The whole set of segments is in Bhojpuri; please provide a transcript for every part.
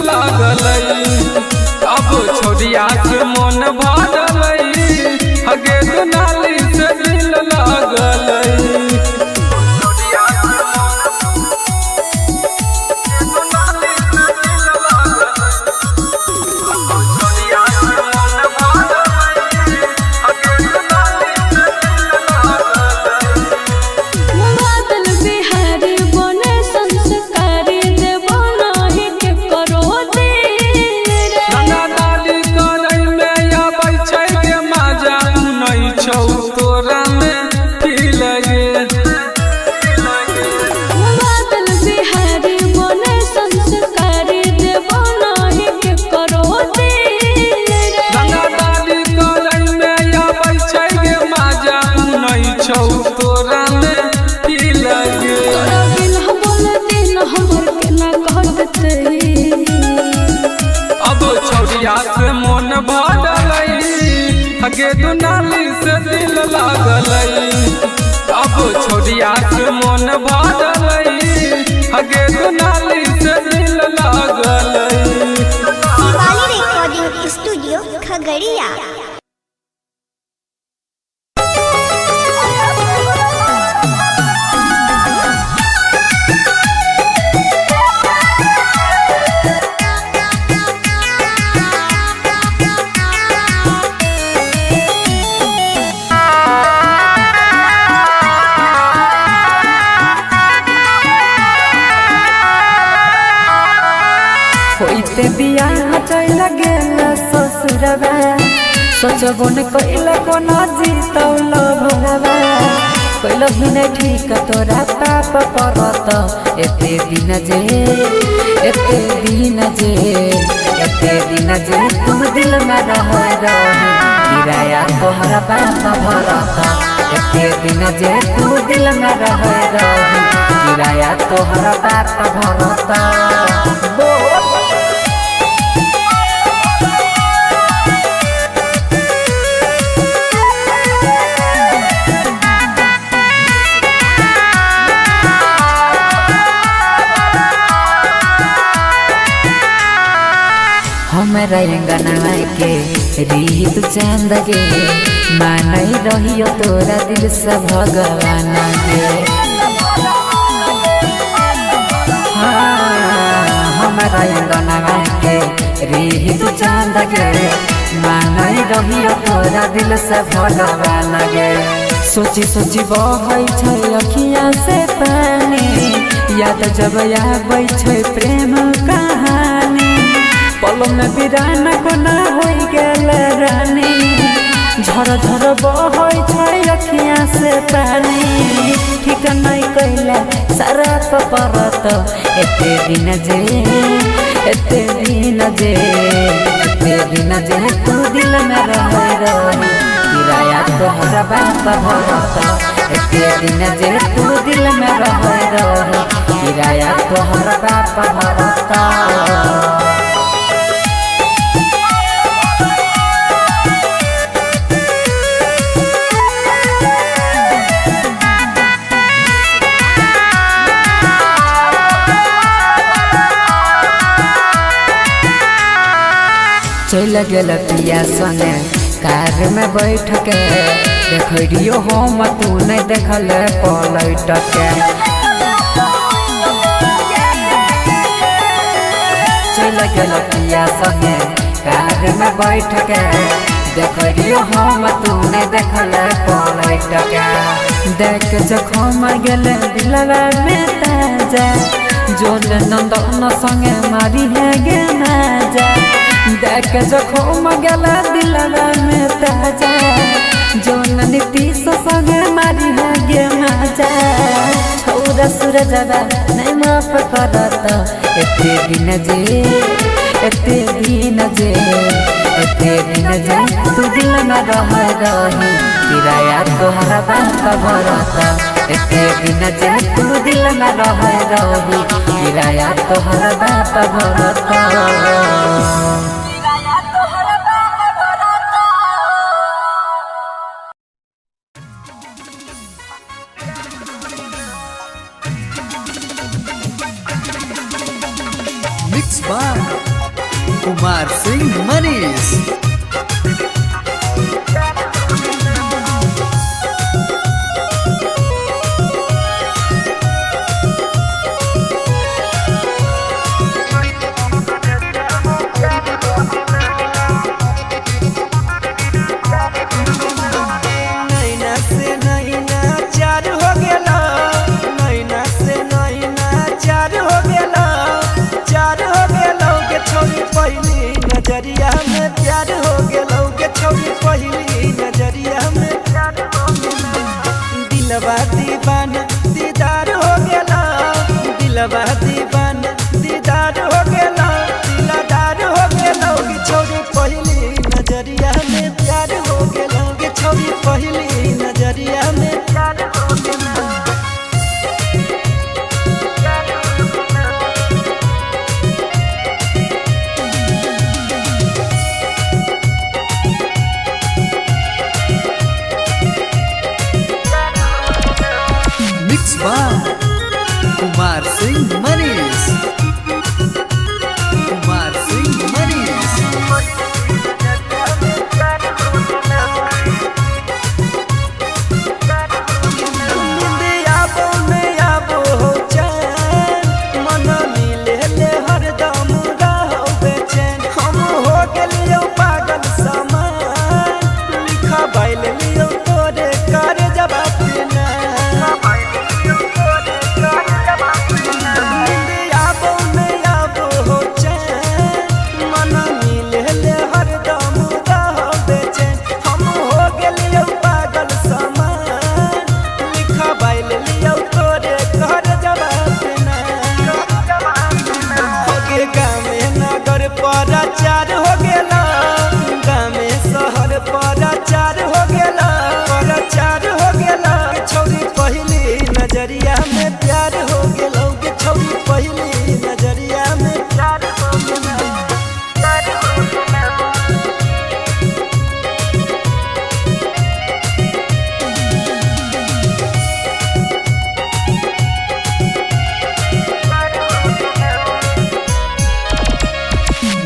लागलै। अब छोरिया से मन भरलै, हगे दुनाली से दिल लागलै। बादल बिहारी बने संस्कारी देबो नाही के करो दिल रे। रंगदारी करै में आबै छै गे मजा, नै छौ तोरा में फील गे। बादल बिहारी बने संस्कारी देबो नाही के करो दिल रे। रंगदारी करै में आबै छै गे मजा, नै छौ तोरा में फील गे। तोरा बिन बोलते न हमर केना कटतै। अब छौरिया से मन भरलै, हगे दुनाली से दिल लागलै। अब छौरिया से मन भरलै, हगे दुनाली से दिल लागलै। Shivali recording studio Khagaria. होइते बियाह चल गेल ससुरबा, सोचबो न कैल कोनो जीतौल भोरबा। कैल भी नहीं ठीक तोरा पाप परत, एते दिन जे, एते दिन जे, एते दिन जे तुम दिल में रह रही, किराया तोहरा बाप भरत। एते दिन जे तू दिल में रह रही, किराया तोहरा बाप भरत। बोल। हमरा अंगना के रीत चांद गे, मानई रहियो तोरा दिल से भगवान गे। हाँ, हमरा अंगना के रीत चांद गे, मानई रहियो तोरा दिल से भगवान गे। सोची सोची बहै छै अखिया से पानी, याद जब आबै छै प्रेम कहानी। पल में बिरान कोना होइ गेल रानी, झर झर बहै छै अखिया से पानी। ठीक नहीं कैला सारा परत, एते दिन जे, एते दिन जे, एते दिन जे तू दिल में रह रही, किराया तोहरा बाप भरत। एते दिन जे तू दिल में रह रही, किराया तोहरा बाप भरत। चल गेल पिया संगे कार में बैठ के, देखियो हम तू नहीं देखल पलट के। चल गेल पिया संगे कार में बैठ के, देखियो हम तू नहीं देखल पलट के। देख जखम गेल दिलवा में ताजा, जोन नंदन संगे मारी है गे माजा। देख जखम गेल दिलवा में ताजा, जोन नीतीश संगे मारी है गे माजा। छौरा सूरजवा नहीं माफ करत, एते दिन जे, एते दिन जे, एते दिन जे तू दिल में रह रही, किराया तोहरा बाप भरत। एते दिन जे तू दिल में रह रही, किराया तोहरा बाप भरत। Mix Mix by Kumar Singh Manish. नैना से नैना चार हो गेला, नैना से नैना चार हो गेला, चार हो गेलौ के छौरी पहिली नजरिया में प्यार हो गेलौ के छौरी पहिली नजरिया में प्यार हो गेलौ। दिलवा दीवाना दीदार हो गेला, दिलवा दीवाना दीदार हो गेला, दिलदार हो गेलौ के छौरी पहिली नजरिया में प्यार हो गेलौ के छौरी पहिली नजरिया में प्यार हो गेलौ। Mix by Kumar Singh Manish. Kumar Singh Manish. नींद आबो न आबो हो चैन, मन मिले ले हरदम रहो बेचैन। हम हो गेलियौ पागल समान, लिखबाइल लियौ तोरे कर जवाब ना। नींद आबो न आबो हो चैन, मन मिले ले हरदम रहो बेचैन। हम हो गेलियौ पागल समान, लिखबाइल लियौ तोरे कर जवाब ना। हो गे गामे नगर पराचार हो गेला, गामे शहर पराचार हो गेला, पराचार हो गेला। छौरी पहिली नजरिया में प्यार हो गेलौ के छौरी पहिली नजरिया में प्यार हो गेलौ। प्यार हो गेलौ।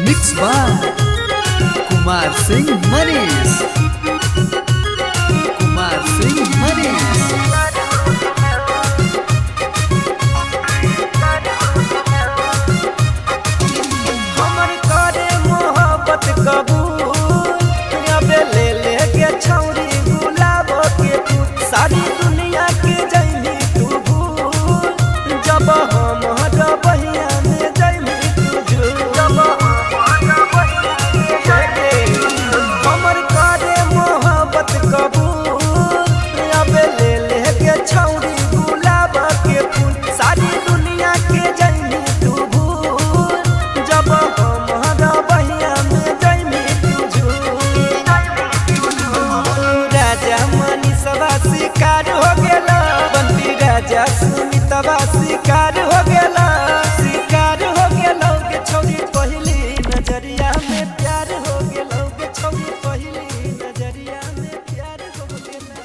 Mix by Kumar Singh Manish. Kumar Singh Manish. हमर करे मोहब्बत कबूल, अबे ले ले के छौरी गुलाब के फूल। सारी दुनिया के जैमी तू भूल, जब हम बहिया में जैमी तू झूल। जब हमर करे मोहब्बत कबूल, अबे ले ले के छौरी गुलाब के फूल। सारी दुनिया के जैमी तू भूल, जब हमारा बहिया में जैमी तू झूल। राजा मनीषवा शिकार हो गेला, बंटी राजा सुमितवा शिकार हो गेला, शिकार हो गेलौ के छौरी पहिली नजरिया में प्यार हो गेलौ के छौरी पहिली नजरिया में प्यार हो गेलौ।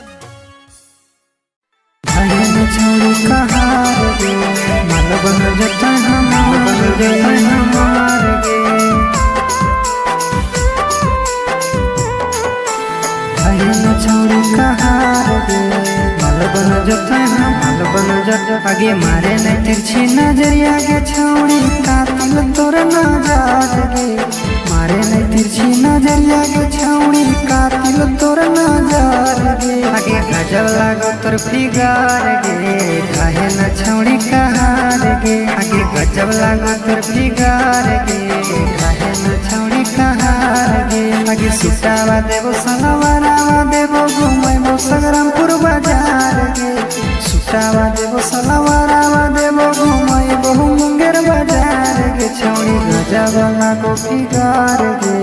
छोड़ी कहार गे माल बन जता हमार बन जता हमार गे भैन छोड़ी कहार गे माल बन जता माल बन जता आगे मारे न तिरछी नजरिया गे छोड़ी कातिल तोर नजार गे मारे न तिरछी नजरिया गे छौड़ी कातिल तोर नजार गे आगे गजब लागो तोर फिगार गे काहे न छौड़ी कहार गे आगे गजब लागो तोर फिगार गे काहे न छौड़ी कहार गे आगे सुटावा देबो सलवारावा देबो घुमैबो सगरामपुर बाजार गे सुटावा देबो सलवारावा देबो घुमैबो मुंगेर बाजार गे छौड़ी गजब लागो फिगार गे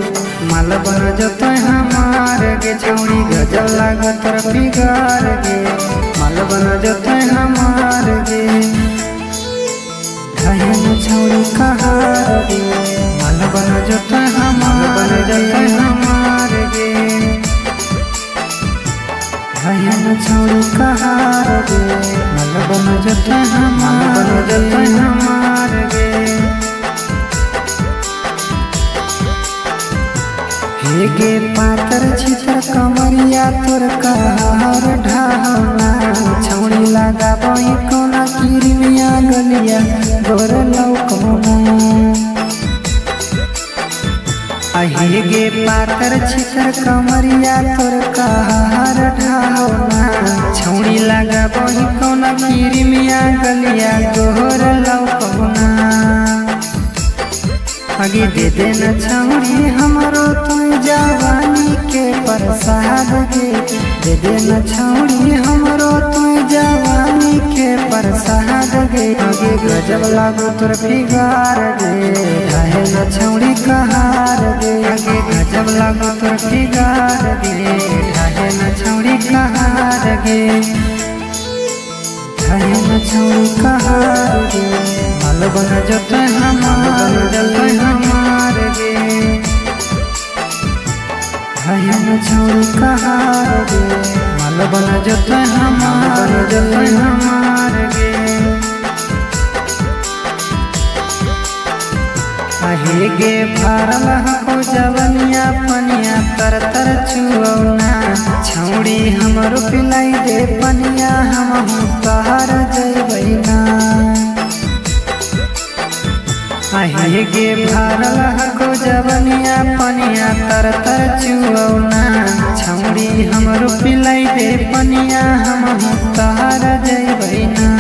माल बन जतो हमार गे छौड़ी गजब लागो तोर फिगार गे माल बन जतो हमार गे घायल छौड़ी कहार गे माल बन जतो हमार बन जतो हमार गे घायल छौड़ी कहार गे माल बन जतो हमार बन जतो हमार गे। गे पातर छितर कमरिया तोर कहर ढाहना छौड़ी लगाबही कोना किरमिया गलिया गोर लौकना। अहे गे पातर छितर कमरिया तोर कहर ढाहना छौड़ी लगाबही कोना किरमिया गलिया गोर लौकना। आगे दे देना छौड़ी हमरो तू जवानी के प्रसाद गे, दे देना छौड़ी हमरो तू जवानी के प्रसाद गे। आगे गजब लागो तोर फिगार गे, ढाहे न छौड़ी कहार गे। आगे गजब लागो तोर फिगार गे, ढाहे न छौड़ी कहार गे, ढाहे न छौड़ी कहार गे। माल बन जत हमार जत हमार गे, ढाहे न छौड़ी कहार गे। माल बन जत हमार जत हमार गे। अहे गे भरल हको जवनिया पनिया तर तर छुऔना छौड़ी हमरो पिलाई दे पनिया हम तहर जइबै ना। अहे गे भरल हको जवनिया पनिया तर तर छुऔना छौड़ी हमरो पिलाई दे पनिया हम तहर जइबै ना।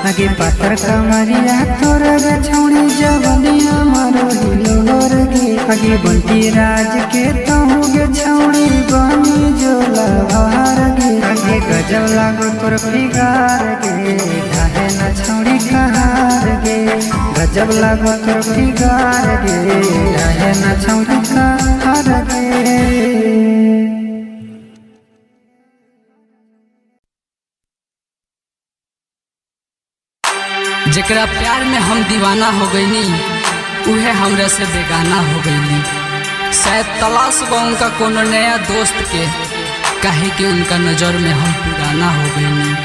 आगे पातर कमरिया तोर गे छौड़ी जवनिया मारो हिलोर गे। आगे बंटी राज के तहु गे छौड़ी बनी जो लभार गे। आगे गजब लागो तोर फिगार गे, ढाहे न छौड़ी कहार गे। गजब लागो तोर फिगार गे, ढाहे न छौड़ी कहार गे। जेकरा प्यार में हम दीवाना हो गईनी उहे हमरा से बेगाना हो गईनी। शायद तलाश बा उनका कोनो नया दोस्त के, काहे कि उनका नज़र में हम पुराना हो गईनी।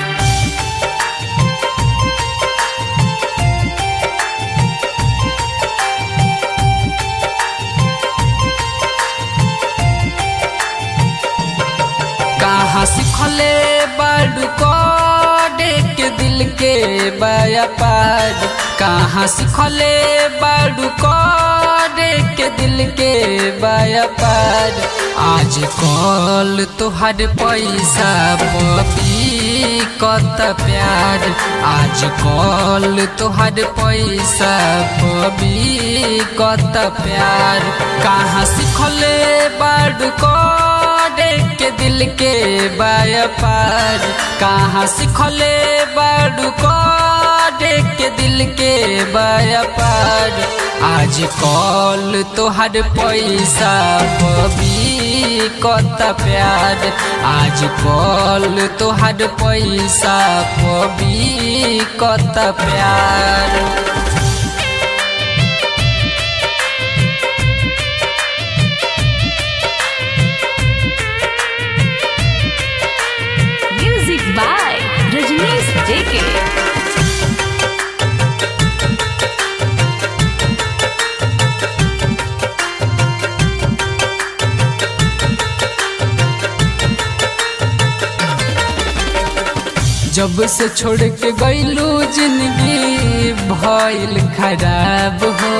कहाँ सिखले बड़ू कोडे के दिल के व्यापार, कहाँ सिखले बड़ू कोडे के दिल के व्यापार। आज कल तुहर पैसा पपी कत प्यार, आज कल तुहर पैसा पबी कत प्यार। कहाँ सिखले बड़ू कोडे के दिल के व्यापार, कहाँ सिखले बड़ू कोडे के दिल के व्यापार। आज कल तोहर पैसा पबी कत प्यार, आज कल तोहर पैसा पबी कत प्यार। Music by Rajneesh JK. जब से छोड़ के गईलू जिंदगी भइल खराब हो,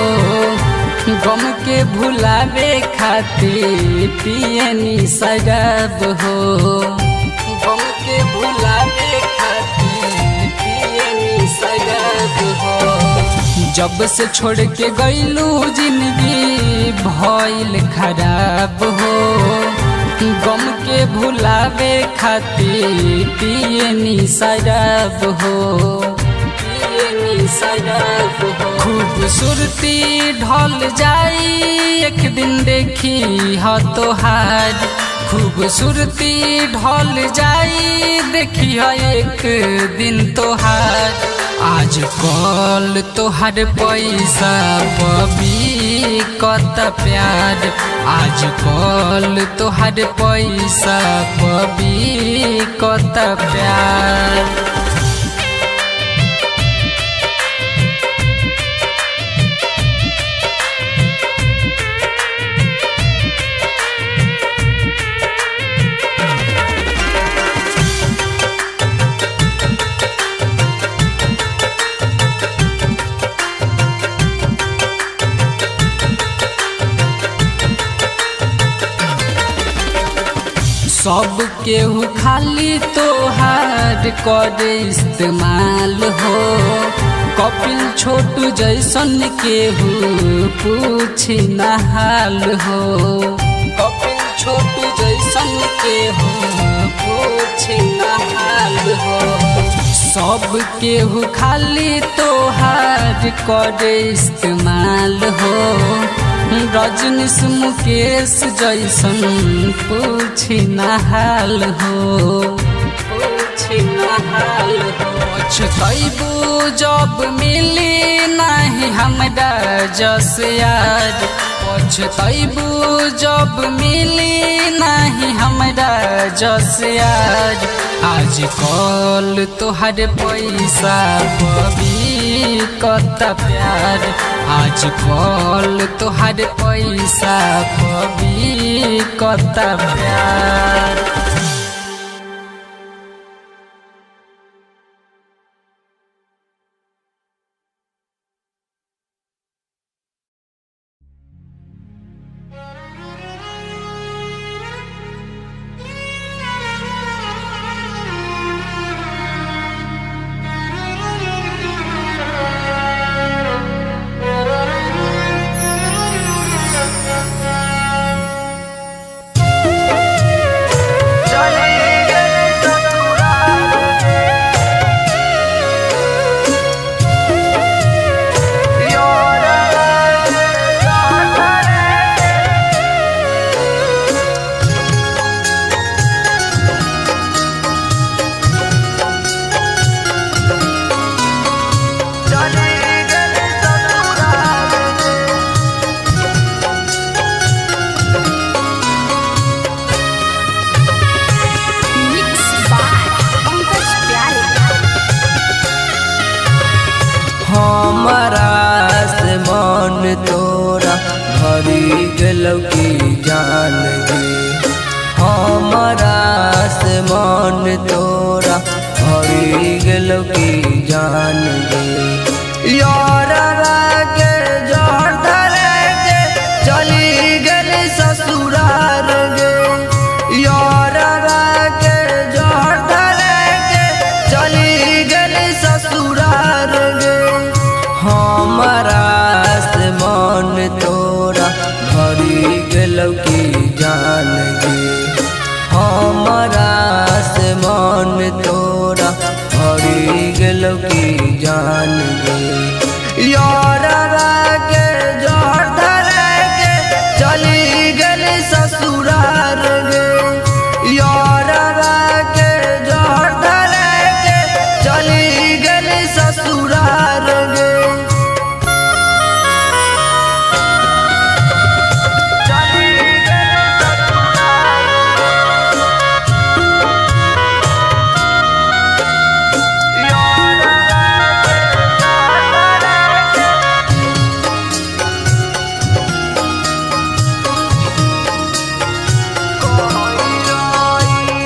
गम के भुलावे खातिर पियनी शराब हो। गम के भुलावे खातिर पियनी शराब हो। जब से छोड़ के गईलू जिंदगी भइल खराब हो, गम के भुलावे खातिर पियनी शराब हो, पियनी शराब हो। खूबसूरती ढल जाई एक दिन देखी ह तोहार, खूबसूरती ढल जाई देखी ह एक दिन तोहार। आज कल तोहर पैसा पबी कत प्यार, आज कल तोहर पैसा पबी कत प्यार। सब केहू खाली तोहार कर इस्तेमाल हो। कपिल छोटू जैसन केहू पूछी ना हाल हो। कपिल छोटू जैसन केहू पूछी ना हाल हो। सब केहू खाली तोहार कर इस्तेमाल हो। रजनीश मुकेश जैसन पूछी ना हाल हो। पूछी ना हाल हो। पछतैबू जब मिली नाही हमरा जस यार। पछतैबू जब मिली नाही हमरा जस यार। आज कल तोहर पैसा पबी कत प्यार। आज कल तोहर पैसा पबी कत प्यार। मिक्स बाय पंकज प्यारे। हमारा से मन तोरा भरी गेलौ की जान गे। हमारा से मन तोरा भरी गेलौ की जान गे। यारवा के जहर धरे के चली गेल ससुरार गे। यारवा के जहर धरे के चली गेल ससुरार गे। हमारा से मन तोरा भरी गेलौ की जान गे। हमारा से मन तोरा भरी गेलौ की जान गे। यारवा के जहर धरे के चली गेल ससुरार गे। यारवा के जहर धरे के चली गेल ससुरार गे।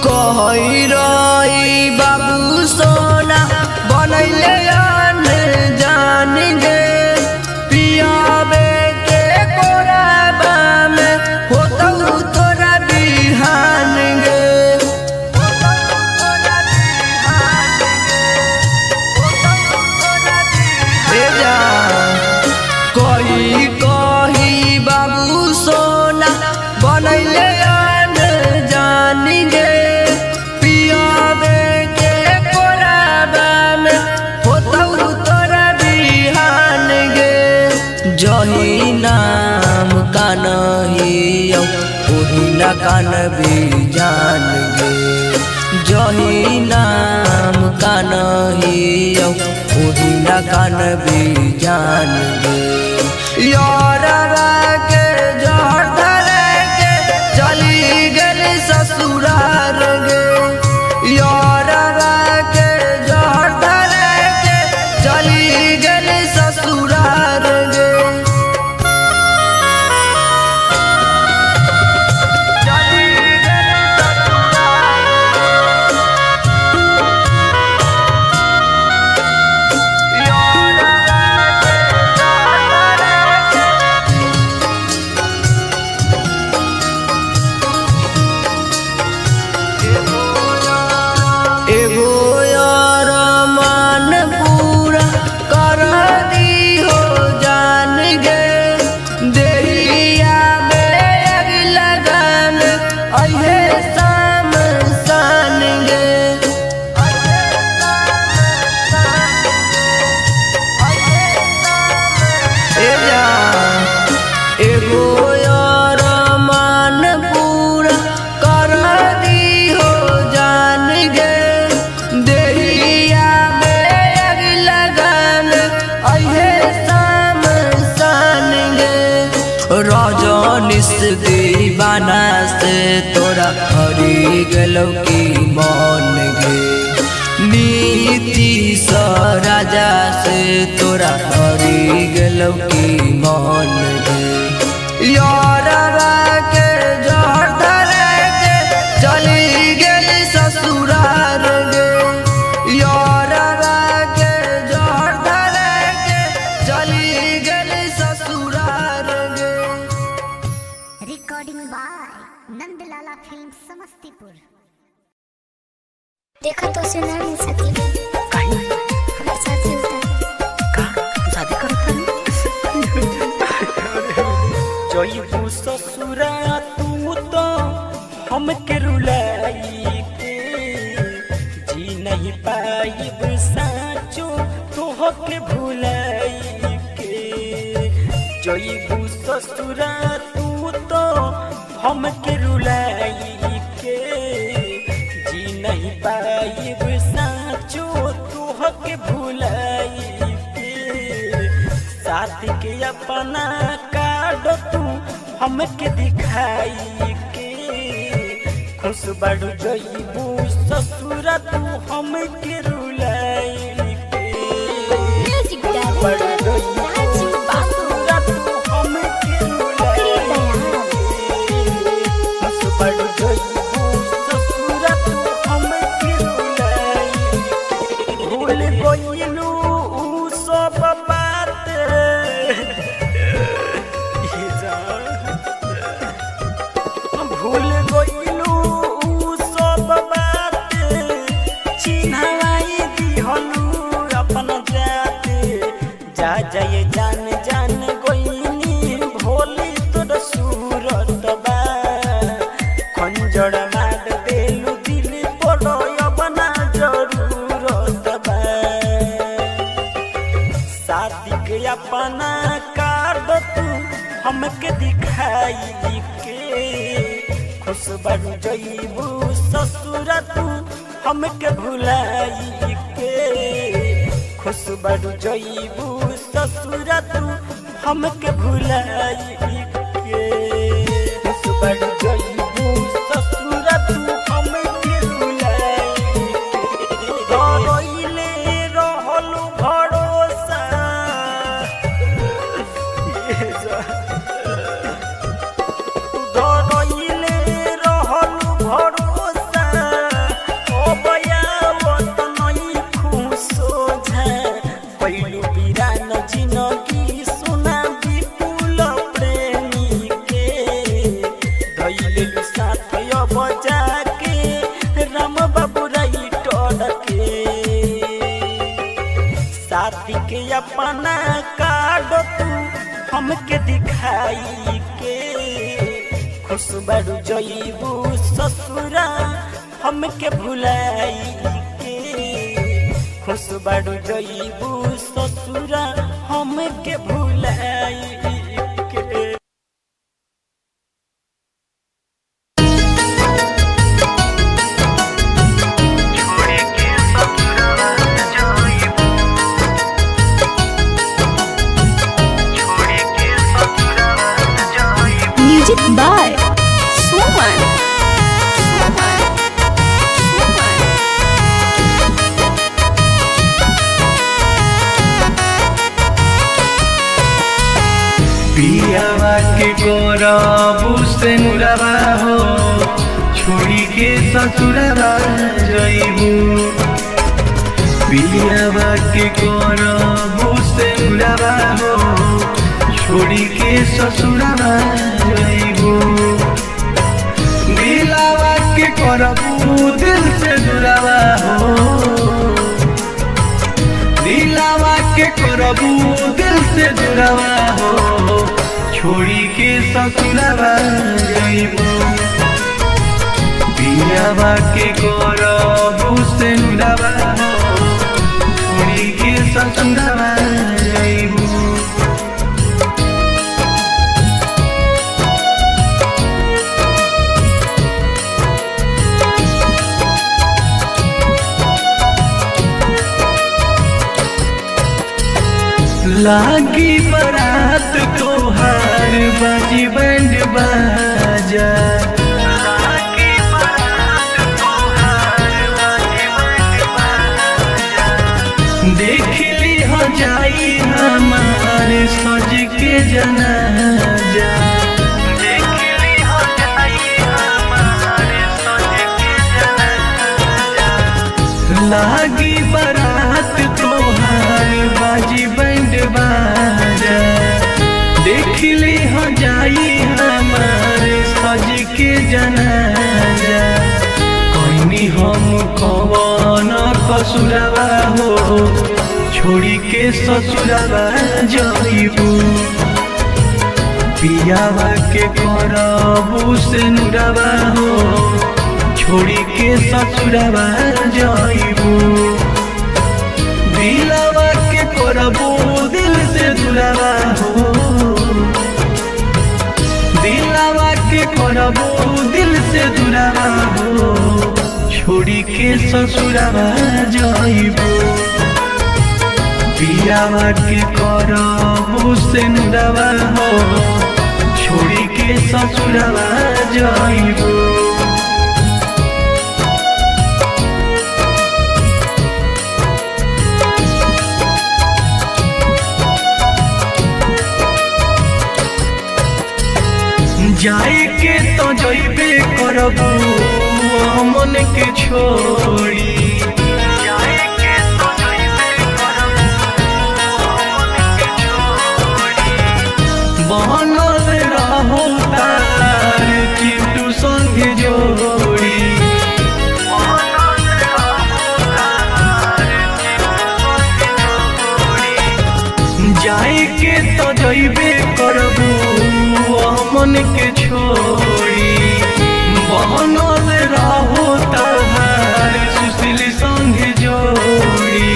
कहई रही बाबू सोना बनैले जान गे। पियाबे के कोराबा में होतौ तोरा बिहान गे। ए जा कही कही बाबू सोना बनैले जान गे। पियाबे के कोराबा में होतौ तोरा बिहान गे। जही नाम कानहियौ ओही ना कान जान गे। जही नाम कानहियौ ओही ना कान जान गे। यारवा के जहर धरे के चली गेल ससुरार गे। यारवा के जहर धरे के चली गेल ससुरार गे। तोरा हरी गेलौ की मन गे। नीतीश राजा से तोरा हरी गेलौ की मन गे। यारवा के जहर धरे के चली गेली ससुरार गे। यारवा के जहर धरे के चली गेली ससुरार गे। Recording by Nandlala film Samastipur. देखा तो उसे ना मिल सकी हमारे साथ ही होता है। का तू शादी करत हनी? जइबू ससुरा तू तो हमके रुलाई के जी नहीं पाइब साचो तोहके भुलाई के। जइबू ससुरा तू तो हमके रुलाई के जी नहीं पाइब साचो तोहके भुलाई के। साथ के अपना कार्ड तू हमके दिखाई के खुश बड़ जइबू ससुरा तू हमके रुलाई के। म्यूजिक बड़ डायरेक्टर जइबू राजू बाबू ससुरा तू हमके पकड़ी रुलाई दयाल। खुश बड़ जइबू ससुरा तू हमके रुलाई। भूल गइलू उ सब बात ये जान। भूल गइलू उ सब बात चिन्हवाई दिहलू अपन जात। जा जाए जान जान गइनी भोली तोर सूरत बा। खंजर मार देलू दिल पर अपना जरूरत बा। शादी के अपना कार्ड तू हमके दिखाई के खुश बड़ जइबू ससुरा तू हमके भुलाई के। खुश बड़ जइबू ससुरा तू हमके भुलाई के। खुश बड़ जइबू ससुरा तू हमके भुलाई के। धरइले रहलू भरोसा धरइले रहलू भरोसा ओ बयावत नई खुसोझा। पहिलु बिरान जिनगी सुना विपुल प्रेमी के धैलेलु साथ अब जाके राम बाबू राइटर के। साथी के अपना कार्ड तू हमके दिखाई के खुश बड़ जइबू ससुरा हमके भुलाई के। खुश बड़ जइबू ससुरा हमके भुलाई के। Music by Suman. पियावा के गोरबू से नुरवा हो छोड़ी के ससुरवा जइबू। पियावा के गोरबू से नुरवा हो छोड़ी के ससुरवा जइबू। दिलावा के करबू दिल से दुरावा हो दिलावा के करबू दिल से जुड़ावा हो छोड़ी के ससुरवा जइबू। पियावा के करबू से नुरवा हो छोड़ी के ससुरवा जइबू। लागी बारात तोहार बाजी बैंड बाजा। लागी जनाजा। देखली हो जाई हमार सज के जनाजा। लागी बारात तोहार बाजी बैंड बाजा, देखली हो जाई हमार सज के जनाजा। कोइनी हम कवन कसुरवा हो, छोड़ी के ससुरवा जइबू। पियावा के करबू से नुरवा हो, छोड़ी के ससुरवा जइबू। दिलवा के करबू दिल से दुरावा हो, दिलवा के करबू दिल से दुरावा हो, छोड़ी के ससुरवा जइबू। पियावा के करबू से नुरवा हो, छोड़ी के ससुरवा जइबू। जाए के तो जइबे करबू मन के छोड़ी, जाए के तो जइबे करबू मन के छोड़ी। बनल रहो तार चिंटू संग जोड़ी, बनल रहो तार चिंटू संग जोड़ी। जाए के तो जइबे करबू मन के छोड़ी, बनल रहो तार सुशील संग जोड़ी।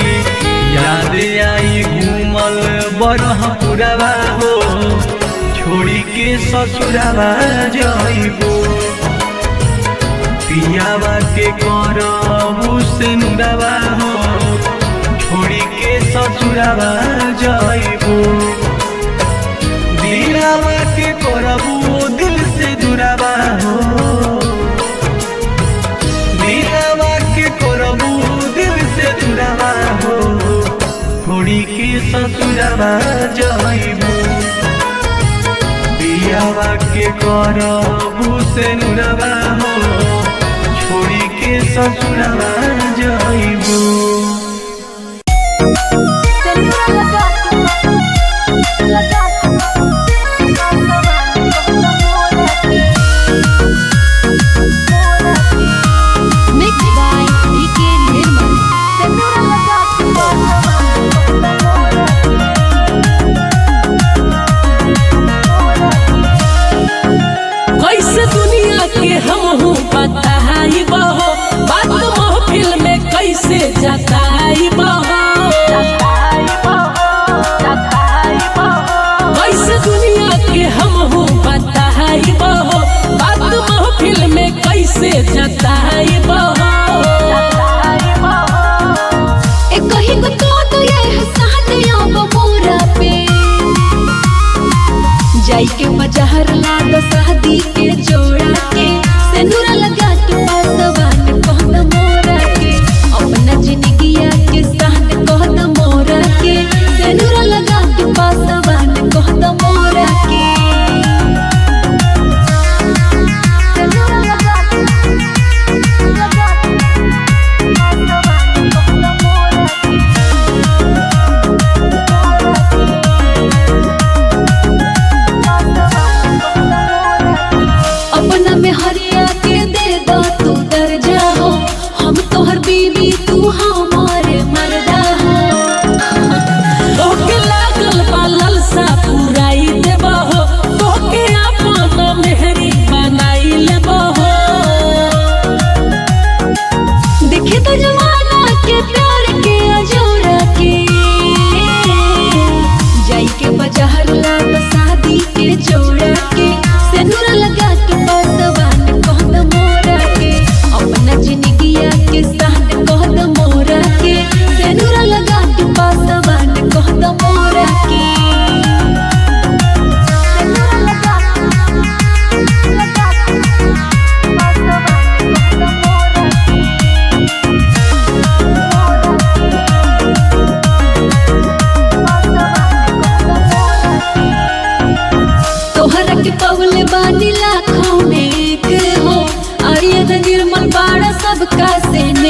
याद आई घूमल बरहपुरवा हो, छोड़ी के ससुरवा जइबू। पियावा के करबू से नुरवा हो, छोड़ी के ससुरवा जइबू। दिलवा के करबू दिल से दुरावा हो, दिलवा के करबू दिल से दुरावा हो, छोड़ी के ससुरवा जइबू। पियावा के करबू से नुरवा हो, छोड़ी के ससुरवा जइबू। Mixed by DK Nirmal. कैसे दुनिया के हम हूँ बताई बहो, बात महफिल में कैसे जताई बहो। कैसे दुनिया के हम हूँ बताई बहो, बात महफिल में कैसे जताई बहो। ए कहीं को तो ये हसान अब मोरा पे जाई के मजहर ला दो शादी के जोड़ा के सेनुरा लगा के पासवान कहत मोरा के, अपना जिंदगिया के साथ कहत मोरा के, सेनुरा लगा के पासवान कहत मोरा के। सेनुरा लगा के लगा के पासवान कहत मोरा के।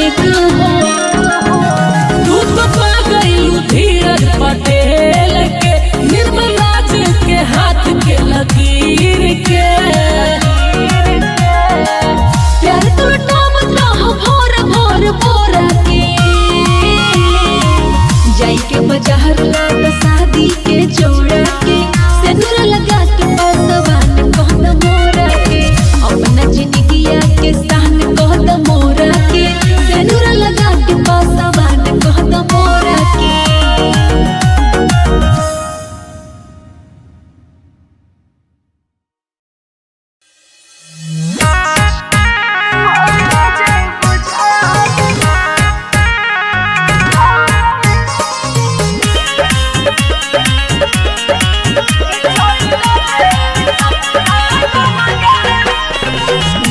नेक हो। तू तो पा गइलू धीरज पटेल के, निर्मल राज के हाथ के लकीर के। प्यार टूटावत रहो भोर भोर बोरा के, जाई के बाजार लाग शादी के जोड़ा के, सिंदूर लगा के पासवान कहत मोरा के, अपना जिंदगिया के शान कहत मोरा के, सिंदूर लगा के पासवान कहत मोरा के।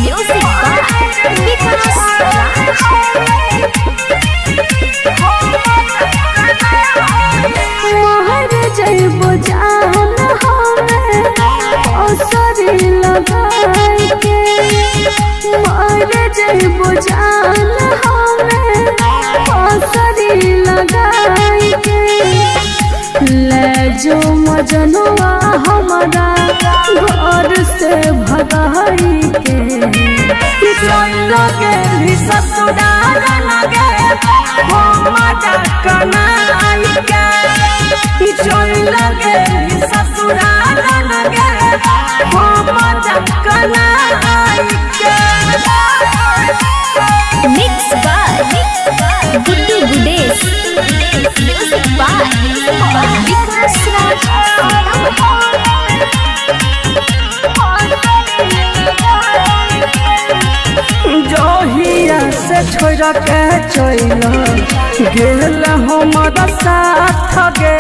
म्यूजिक बाय विकास मोहर जइबो जान हमे असरी लगाई के, मोहर जइबो जान हमे असरी लगाई के, ले जो मजनुआ हमारा घर से भगाई के। गेली ससुराल लगे हो मजा कनाई के, चल गेली ससुराल लगे हो मजा कनाई के। Mix by Guddu Gudesh, music by Vikas Raj. जहिया से छोड़ के चल गेल हमर साथ गे,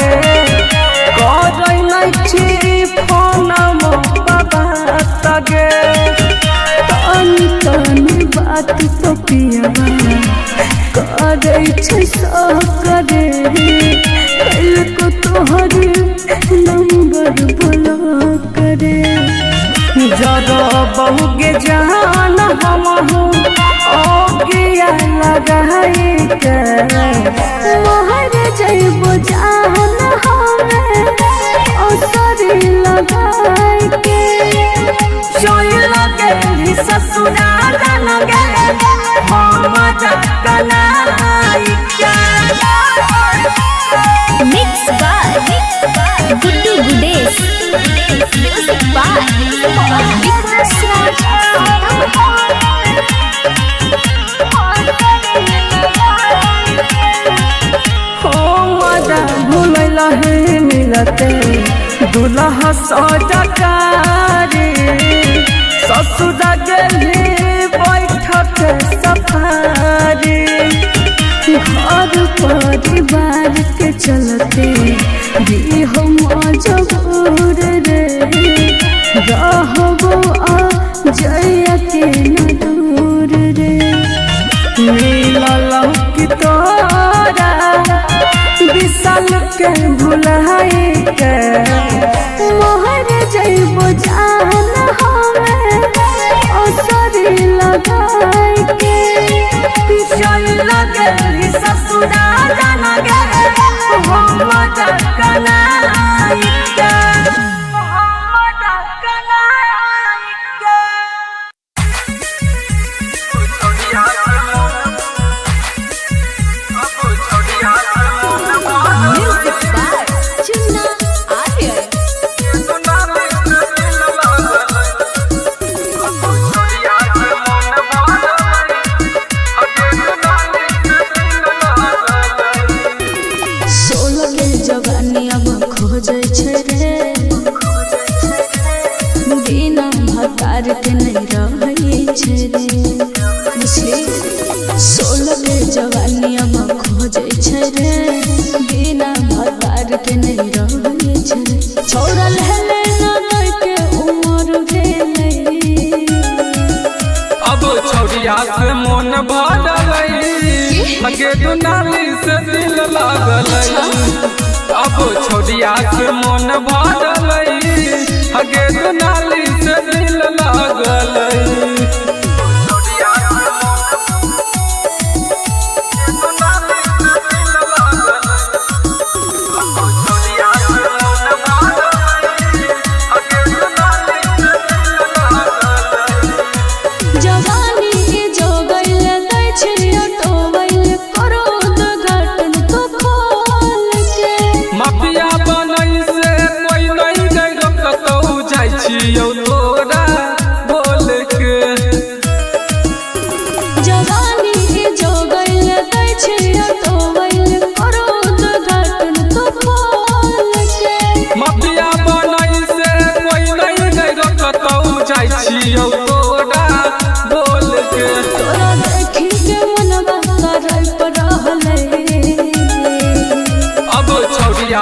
करै नै छी फोन बात गे। तनी तनी बात तो पियवा करै छै करे, को तोहर नंबर बोला करे। जर बहुगे जान हमहू ओगिया लगाई के, मोहर जइबो जान हमे असरी लगाई के, चल गेली ससुराल लगे हो मजा कनाई के। Mix by Guddu Gudesh, music by Vikas Raj. हो मजा भूलैल हे मिलते दुल्हा सजकारी, ससुर गेली बैठक सफारी। घर परिवार के चलते भी हम मजबूर रे, रहबो आ जइया के न दूर रे। मिलल की तोरा विशाल के भुलाई के, मोहर जइबो जान हमे असरी लगाई के, चल गेली ससुराल लगे हो मजा कनाई के, हो मजा कनाई के। Music by Chunna Aryan. सोलह के जवानी अब खोजै छै रे, बिना भतार के नहीं रहै छै रे। बुझली 16 के जवानी अब खोजै छै रे, बिना भतार के नहीं रहै छै रे। छौड़ा लेले न के उमर भेलै, अब छौड़िया से मोन भरलै, हगे दुनाली से दिल लागलै। अब छौड़िया से मोन भरलै, हगे दुनाली से दिल लागलै।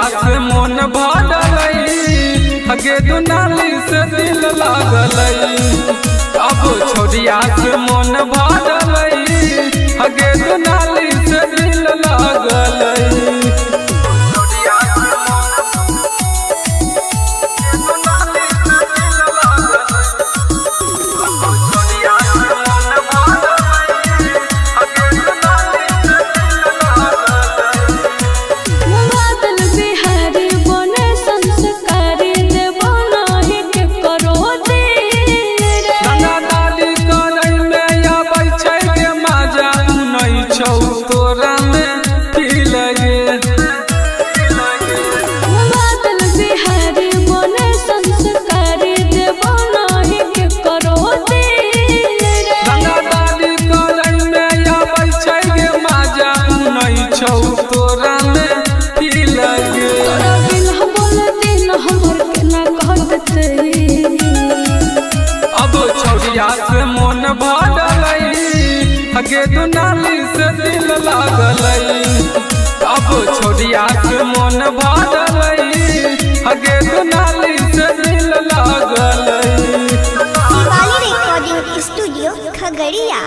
छोड़िया से मन भरलै, हगे दुनाली से दिल लागलै। अब छोड़िया से मन भरलै, हगे दुनाली से दिल लागलै। बादल बिहारी बने संस्कारी देबो नाही के करो देर। दादादादी करै में आबै छै गे मजा, नै छौ तोरा में फील गे। बादल बिहारी बने संस्कारी देबो नाही के करो देर। दादादादी करै में आबै छै गे मजा, नै छौ तोरा में फील गे। तोरा बिन बोलते न हमर केना कहते। अब छौड़िया से मन भरलै, हगे दुनाली से दिल लागलै। अब छौड़िया से मन भरलै, हगे दुनाली से दिल लागलै। Shivali recording studio Khagaria.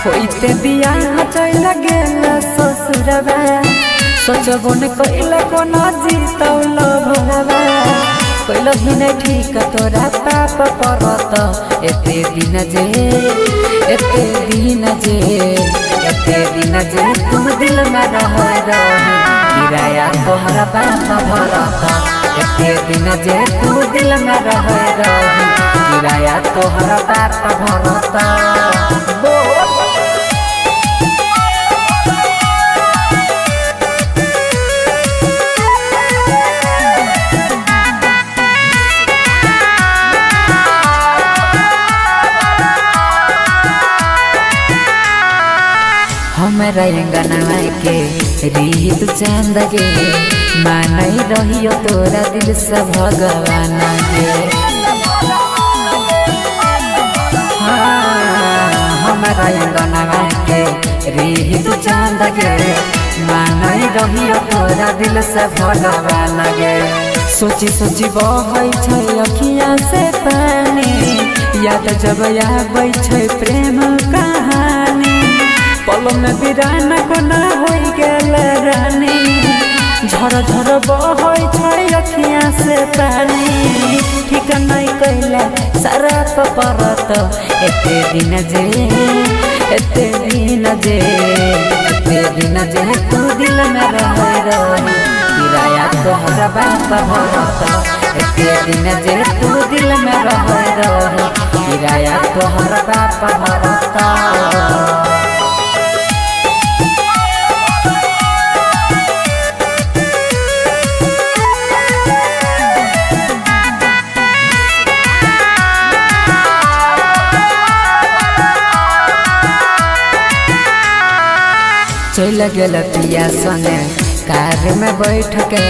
होइते बियाह चल गेल ससुरबा, सोचबो न कैल कोनो जीतौल भोरबा। कैल ही नहीं ठीक तोरा पाप परत, एते दिन जे, एते दिन जे, एते दिन जे तुम दिल में रह रही, किराया तोहरा बाप भरत। एते दिन जे तू दिल में रह रही, किराया तोहरा बाप भरत। हमरा अंगनवा के रीत चांद गे, मानई रहियो तोरा दिल से भगवान गे। हाँ, हमरा अंगनवा के रीत चांद गे, मानई रहियो तोरा दिल से भगवान गे। सोची सोची बहै छै अखिया से पानी, याद जब आबै छै प्रेम कहानी। पल में बिरान कोना होइ गेल रानी, झर झर बहै छै अखिया से पानी। ठीक नहीं कैला शराब परत, एते दिन जे, एते दिन जे, एते दिन जे तू दिल में रह रही, किराया तोहरा बाप भरत। एते दिन जे तू दिल में रह रही, किराया तोहरा बाप भरत। चल गेल पिया संगे कार में बैठ के,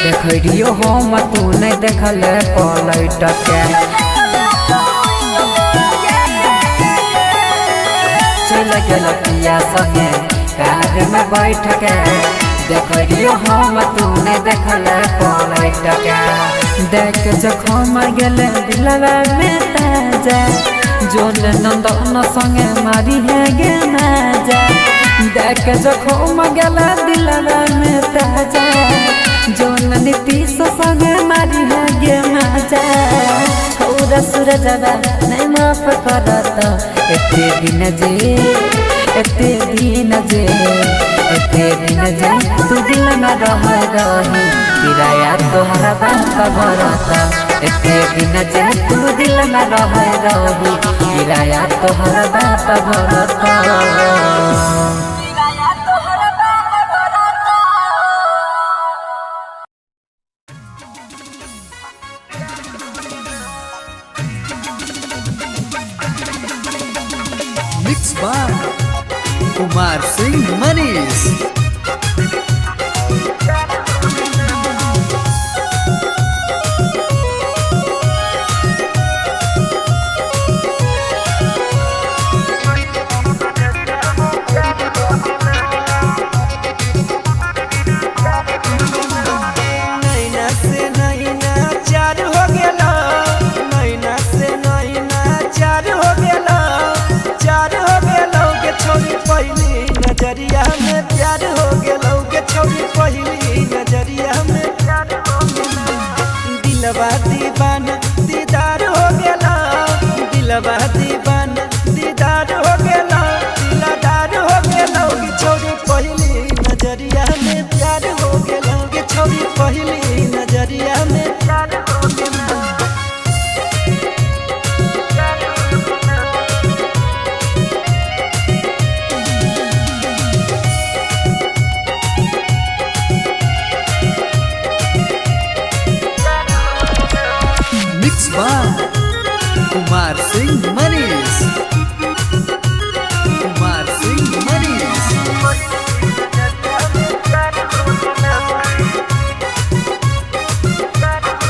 देखियो हम तू नहीं देखल पलट के। चल गेल पिया संगे कार में बैठ के, देखियो हम तू नहीं देखल पलट के। देख जखम गेल दिलवा में ताजा, जोन नंदन संगे मारी है गे माजा। देख जखम गेल दिलवा में ताजा, जोन नीतीश संगे मारी है गे माजा। छौरा सूरजवा नहीं माफ करत, एते दिन जे, एते दिन जे, एते दिन जे तू दिल में रह रही, किराया तोहरा बाप भरत। एते दिन जे तू दिल में रह रही, किराया तोहरा बाप भरत। Mix by Kumar Singh Manish. नैना से नैना चार हो गेला, नैना से नैना चार हो गेला, चार हो गेलौ के छौरी पहिली नजरिया में प्यार हो गेलौ के छौरी पहिली नजरिया में प्यार हो गेलौ। दिलवा दीवाना दीदार हो गेला, दिलवा दीवाना दीदार हो गेला, दिलदार हो गेलौ के छौरी पहिली नजरिया में प्यार हो गेलौ के छौरी पहिली नजरिया में प्यार हो गेलौ। Mix by Kumar Singh Manish. Kumar Singh Manish.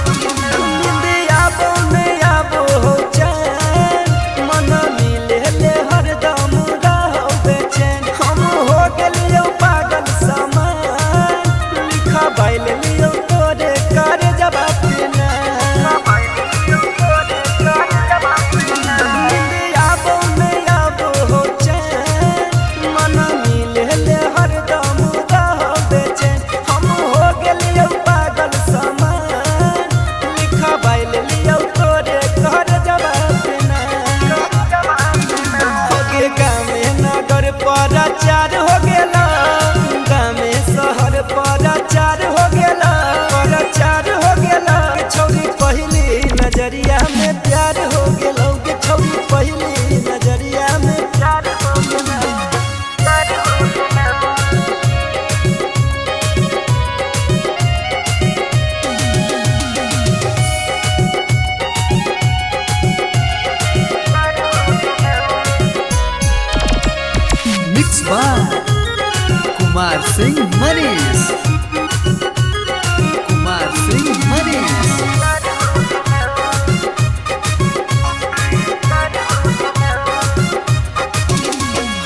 नींद आबो न आबो हो चैन, मन मिले ले हरदम रहो बेचैन। हम हो गेलियौ पागल समान, लिखबाइल लियौ तोरे कर जवाब नींद आबो न आबो हो चैन, मन मिले ले हरदम रहो बेचैन। हम हो गेलियौ पागल समान, लिखबाइल लियौ तोरे कर जवाब ना। हो गे गामे नगर पराचार हो गेला, गामे शहर पराचार हो गेला, पराचार हो गेला। छौरी पहिली नजरिया में प्यार हो गेलौ के छौरी पहिली नजरिया में प्यार हो गेलौ। प्यार हो गेलौ। Mix by Kumar Singh Manish. Kumar Singh Manish.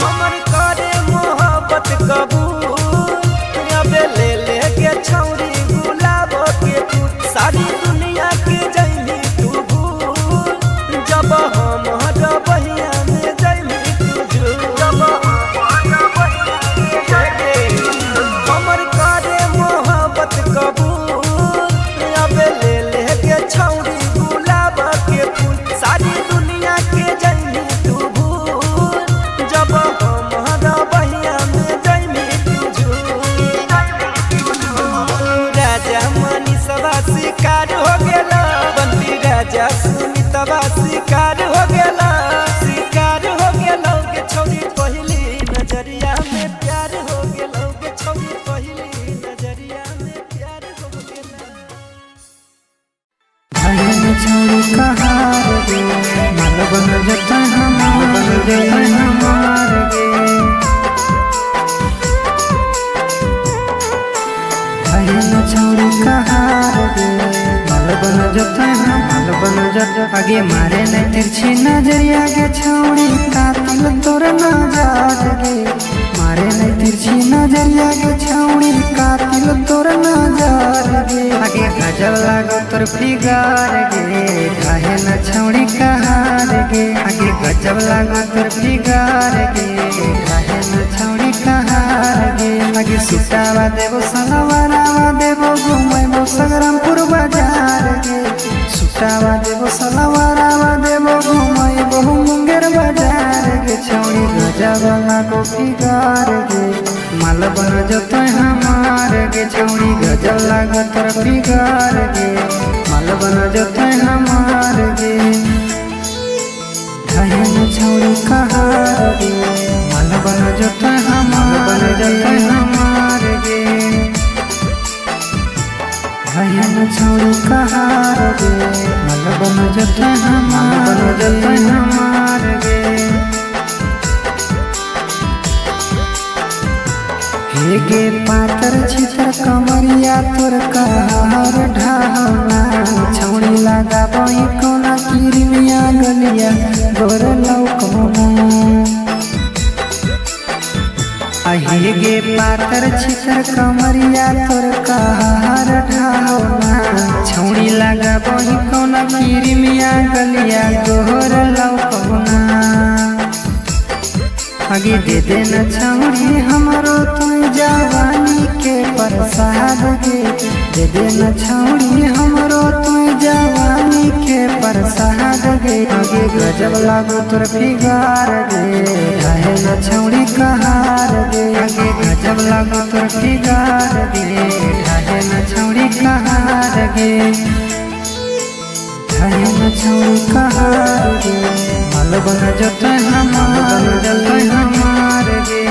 हमर करे मोहब्बत कबूल, अबे ले ले के छौरी गुलाब के फूल। सारी दुनिया के जैली तू भूल, जब हम बहिया में जैली तू झूल। जब हमर करे मोहब्बत कबूल, अबे ले ले के छौरी गुलाब के फूल। सारी दुनिया के जैली तू भूल, जब हम बहिया में जैली तू झूल। राजा मनीषवा शिकार हो गेला, बंदी राजा सुमितवा शिकार हो गेला, शिकार हो गेलौ के छौरी पहिली नजरिया में प्यार हो गेलौ के छौरी पहिली नजरिया में प्यार हो गेलौ। आगे मारे न तिरछी नजरिया गे छौड़ी कातिल तोर नजर गे, मारे न तिरछी नजरिया गे छौड़ी कातिल तोर नजर गे। आगे गजब लागो तोर फिगर गे, काहे न छौड़ी कहार गे। आगे गजब लागो तोर फिगर गे, काहे न छौड़ी कहार गे। आगे सुटावा देबो सलवारावा देबो घुमैबो सगरामपुर बाजार गे, सुटावा देबो सलवारावा देबो घुमैबो मुंगेर बाजार गे। छौड़ी गजब लागो फिगर गे, माल बन जतै हमार गे। छौड़ी गजब लागो तोर फिगर गे, माल बन जतै हमार गे। धैन छौड़ी कहार गे, माल बन जतै हमार, बन जतै हमार गे। धैन छौड़ी कहार गे, माल बन जतै हमार, बन जतै हमार गे। आहे गे पातर छितर कमरिया तोर कहर ढाहना छौड़ी लगाबही कोना किरमिया गलिया गोर लौकना। आहे गे पातर छितर कमरिया तोर कहर ढाहना छौड़ी लगाबही कोना किरमिया गलिया गोर लौकना। आगे दे देना छौड़ी हमरो तू जवानी के प्रसाद गे, दे देना छौड़ी हमरो तू जवानी के प्रसाद गे। आगे गजब लागो तोर फिगार गे, ढाहे न छौड़ी कहार गे। आगे गजब लागो तोर फिगार गे, ढाहे न छौड़ी कहार गे, ढाहे न छौड़ी कहार गे। माल बन जतै हमार, जतै हमार गे,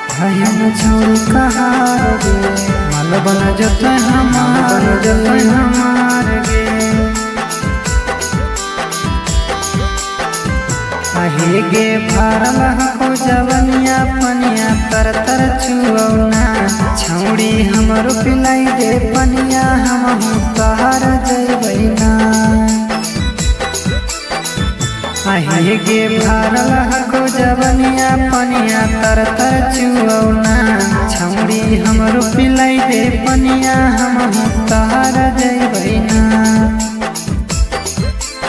ढाहे न छौड़ी कहार गे। माल बन जतै हमार, जतै हमार गे। आहे गे भरल हको जवनिया पनिया तर तर छुऔना छौड़ी हमरो पिलाई दे पनिया हमहु तहर जइबै ना। आहे गे भरल हको जवनिया पनिया तर तर छुऔना छौड़ी हमरो पिलाई दे पनिया हमहु तहर जइबै ना।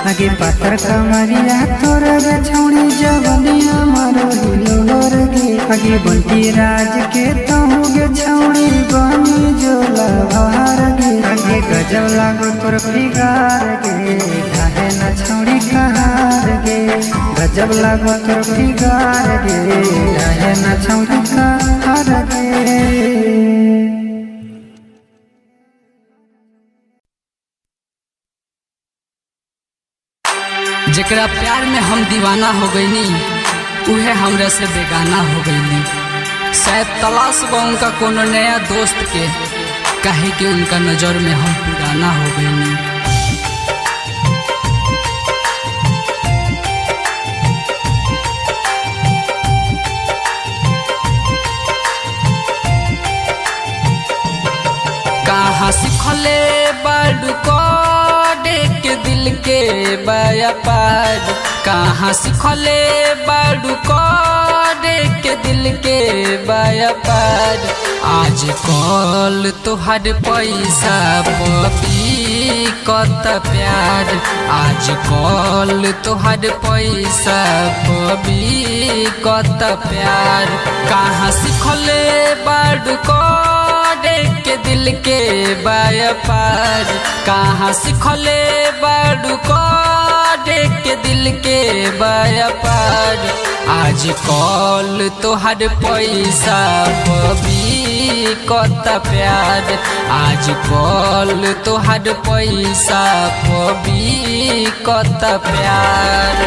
आगे पातर कमरिया तोर गे छौड़ी जवनिया मारो हिलोर गे। आगे बंटी राज के तहु गे छौड़ी बनी जो लभार गे। आगे गजब लागो तोर फिगार गे, ढाहे न छौड़ी कहार गे। गजब लागो तोर फिगार गे, ढाहे न छौड़ी कहार गे। जेकरा प्यार में हम दीवाना हो गईनी उहे हमरा से बेगाना हो गईनी। शायद तलाश बा उनका कोनो नया दोस्त के, काहे कि उनका नज़र में हम पुराना हो गईनी। कहाँ सिखले बड़ कोडे के दिल के व्यापार, कहाँ सिखले बड़ कोडे के दिल के व्यापार। आज कल तोहर पैसा पपी कत प्यार, आज कल तोहर पैसा पबी कत प्यार। कहाँ सिखले बड़ कोडे के दिल के व्यापार, कहाँ सिखले बड़ कोडे के दिल के व्यापार। आज कल तोहर पैसा पबी कत प्यार, आज कल तोहर पैसा पबी कत प्यार।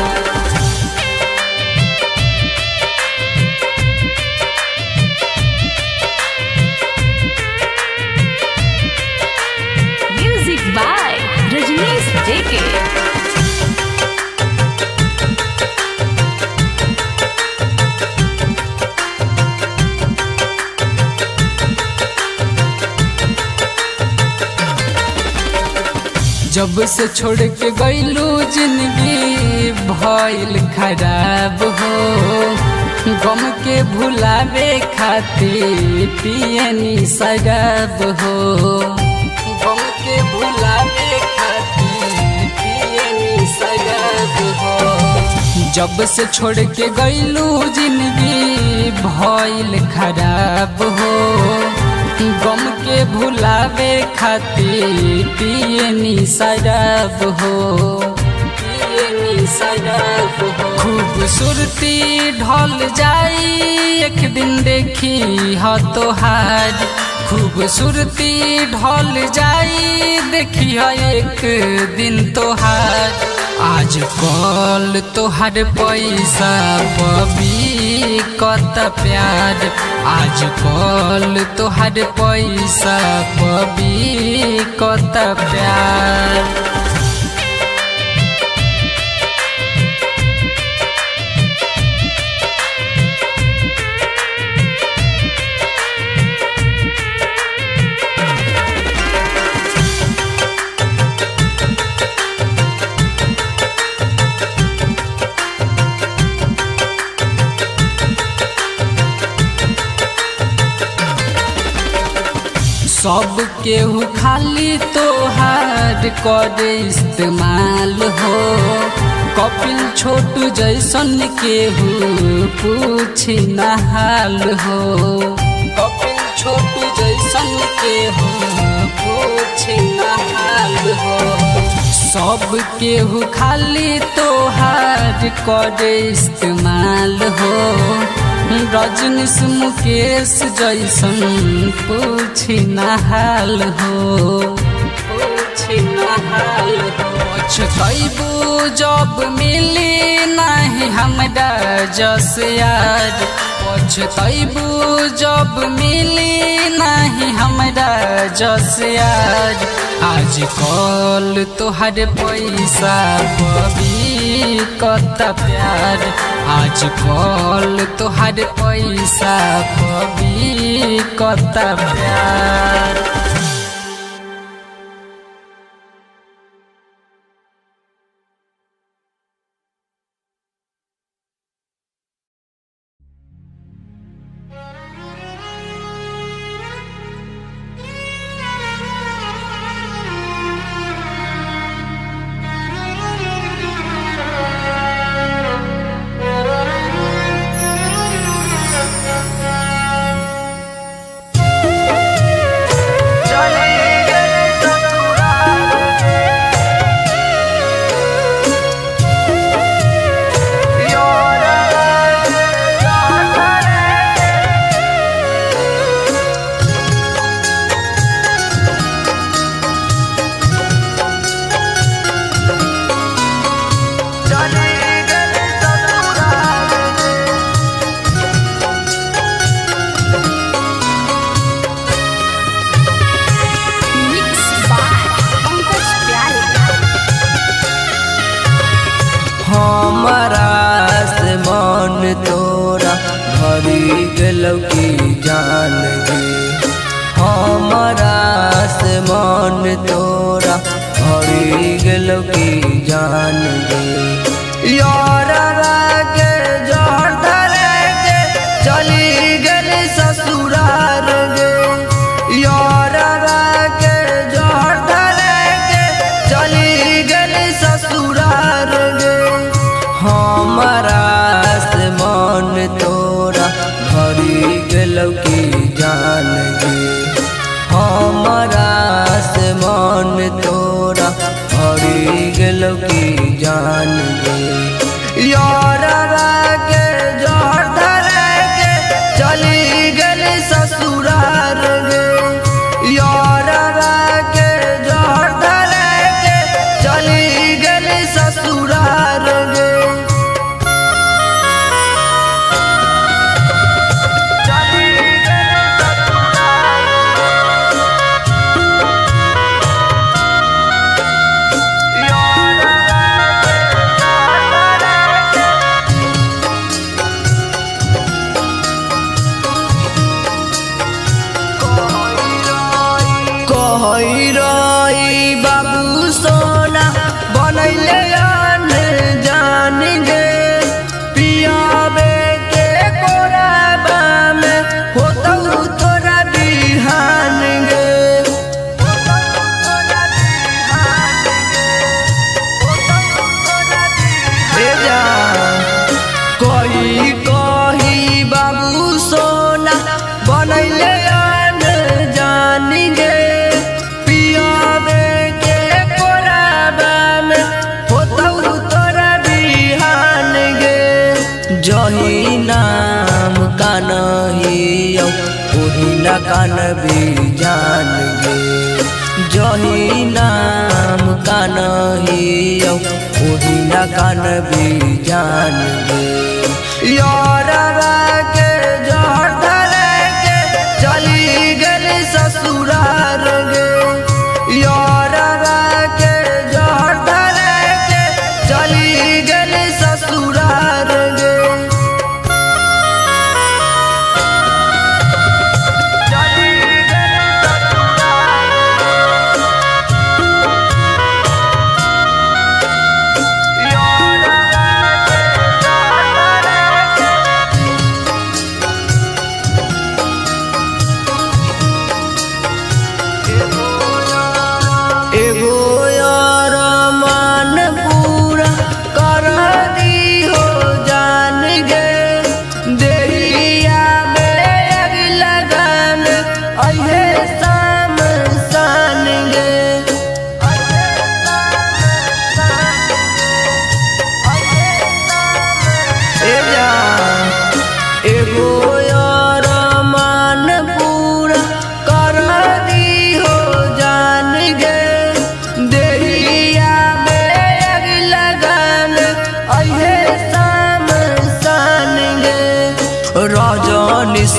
Music by Rajneesh JK. जब से छोड़ के गईलू जिंदगी भइल खराब हो, गम के भुलावे खातिर पियनी शराब हो, गम के भुलावे खातिर पियनी शराब हो। जब से छोड़ के गईलू जिंदगी भइल खराब हो, गम के भुलावे खातिर पियनी शराब हो, पियनी शराब हो। खूबसूरती ढल जाई एक दिन देखी ह तोहार, खूबसूरती ढल जाई देखी ह एक दिन तोहार। आज कल तोहर पैसा पबी कत प्यार, आज कल तोहर पैसा पबी कत प्यार। सब केहू खाली तोहार करे इस्तेमाल हो। कपिल छोटू जैसन केहू पूछी ना हाल हो। कपिल छोटू जैसन केहू पूछी ना हाल हो। सब केहू खाली तोहार करे इस्तेमाल हो। रजनीश मुकेश जैसन पूछी ना हाल हो। पूछी ना हाल हो। पछतैबू जब मिली नाही हमरा जस यार। पछतैबू जब मिली नाही हमरा जस यार। आज कल तोहर पैसा पबी कत प्यार। आज कल तोहर पैसा पबी कत प्यार। मिक्स बाय पंकज प्यारे। हमारा से मन तोरा भरी गेलौ की जान गे। हमारा से मन तोरा भरी गेलौ की जान गे। यारा के जहर धरे के चली गेल ससुरार गे। यारा के जहर धरे के चली गेल ससुरार गे। हमारा से मन तोरा भरी गेलौ की जान गे। हमारा से मन तोरा भरी गेलौ की जान गे। यारा के जहर धरे के चली गेल ससुरार गे। यारा के जहर धरे के चली गेल ससुरार गे। कहई रही बाबू सोना बनैले जान गे। पियाबे के कोराबा में होतौ तोरा बिहान गे। हे जा कही कही बाबू सोना बनैले जान गे। पियाबे के कोराबा में होतौ तोरा बिहान गे। जही नाम कानहियौ ओही ना कानबी जान गे। जही नाम कानहियौ ओही ना कानबी जान गे। यारा के जहर धरे के चली गेल ससुरार गे। यारा के जहर धरे के चली गेल ससुरार गे।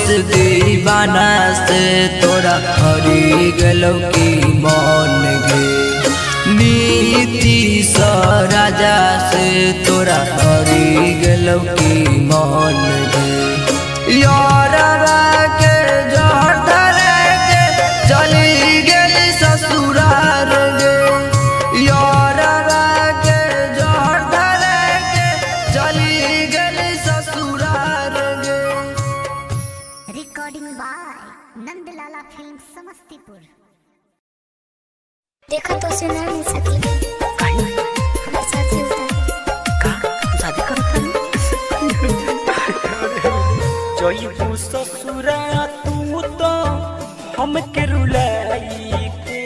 दीवाना से तोरा हरी गलो की मन गे। नीतीश राजा से तोरा हरी गलो की मन गे। यारवा के जहर धरे के चली गेली ससुरार गे। यारवा के जहर धरे के चली गेली ससुरार गे। Recording by Nandlala film Samastipur. देखा तो उसे ना मिल सकी हमारे साथ चलता है। का तू शादी करत हन? जइबू ससुरा तू तो हमके रुलाई के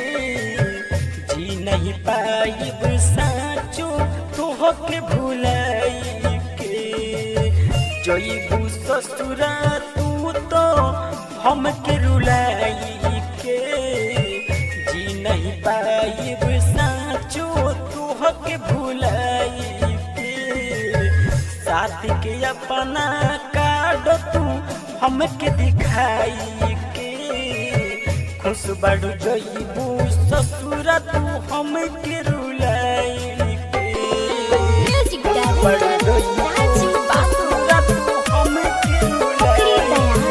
जी नहीं पाइब साचो तोहके भुलाई के। जइबू ससुरा तू तो हमके रुलाई के जी नहीं पाइब साचो तोहके भुलाई के। साथ के अपना कार्ड तू हमके दिखाई के खुश बड़ जइबू ससुरा तू हमके रुलाई के। म्यूजिक बड़ डायरेक्टर जइबू राजू बाबू ससुरा तू हमके पकड़ी रुलाई दयाल।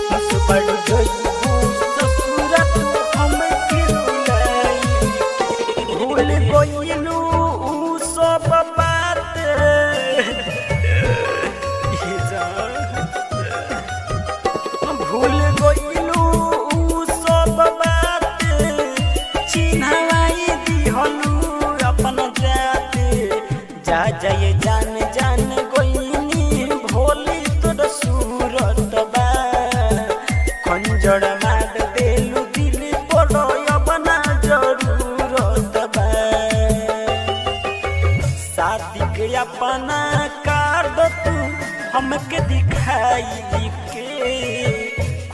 खुश बड़ जइबू ससुरा तू हमके रुलाई। भूल गइलू उ सब बात भूल गइलू उ सब बात चिन्हवाई दिहलू अपन जात। जा जाए जान जान गइनी भोली तोर सूरत बा। खंजर मार देलू दिल पर अपना जरूरत बा। शादी के अपना कार्ड तू हमके दिखाई के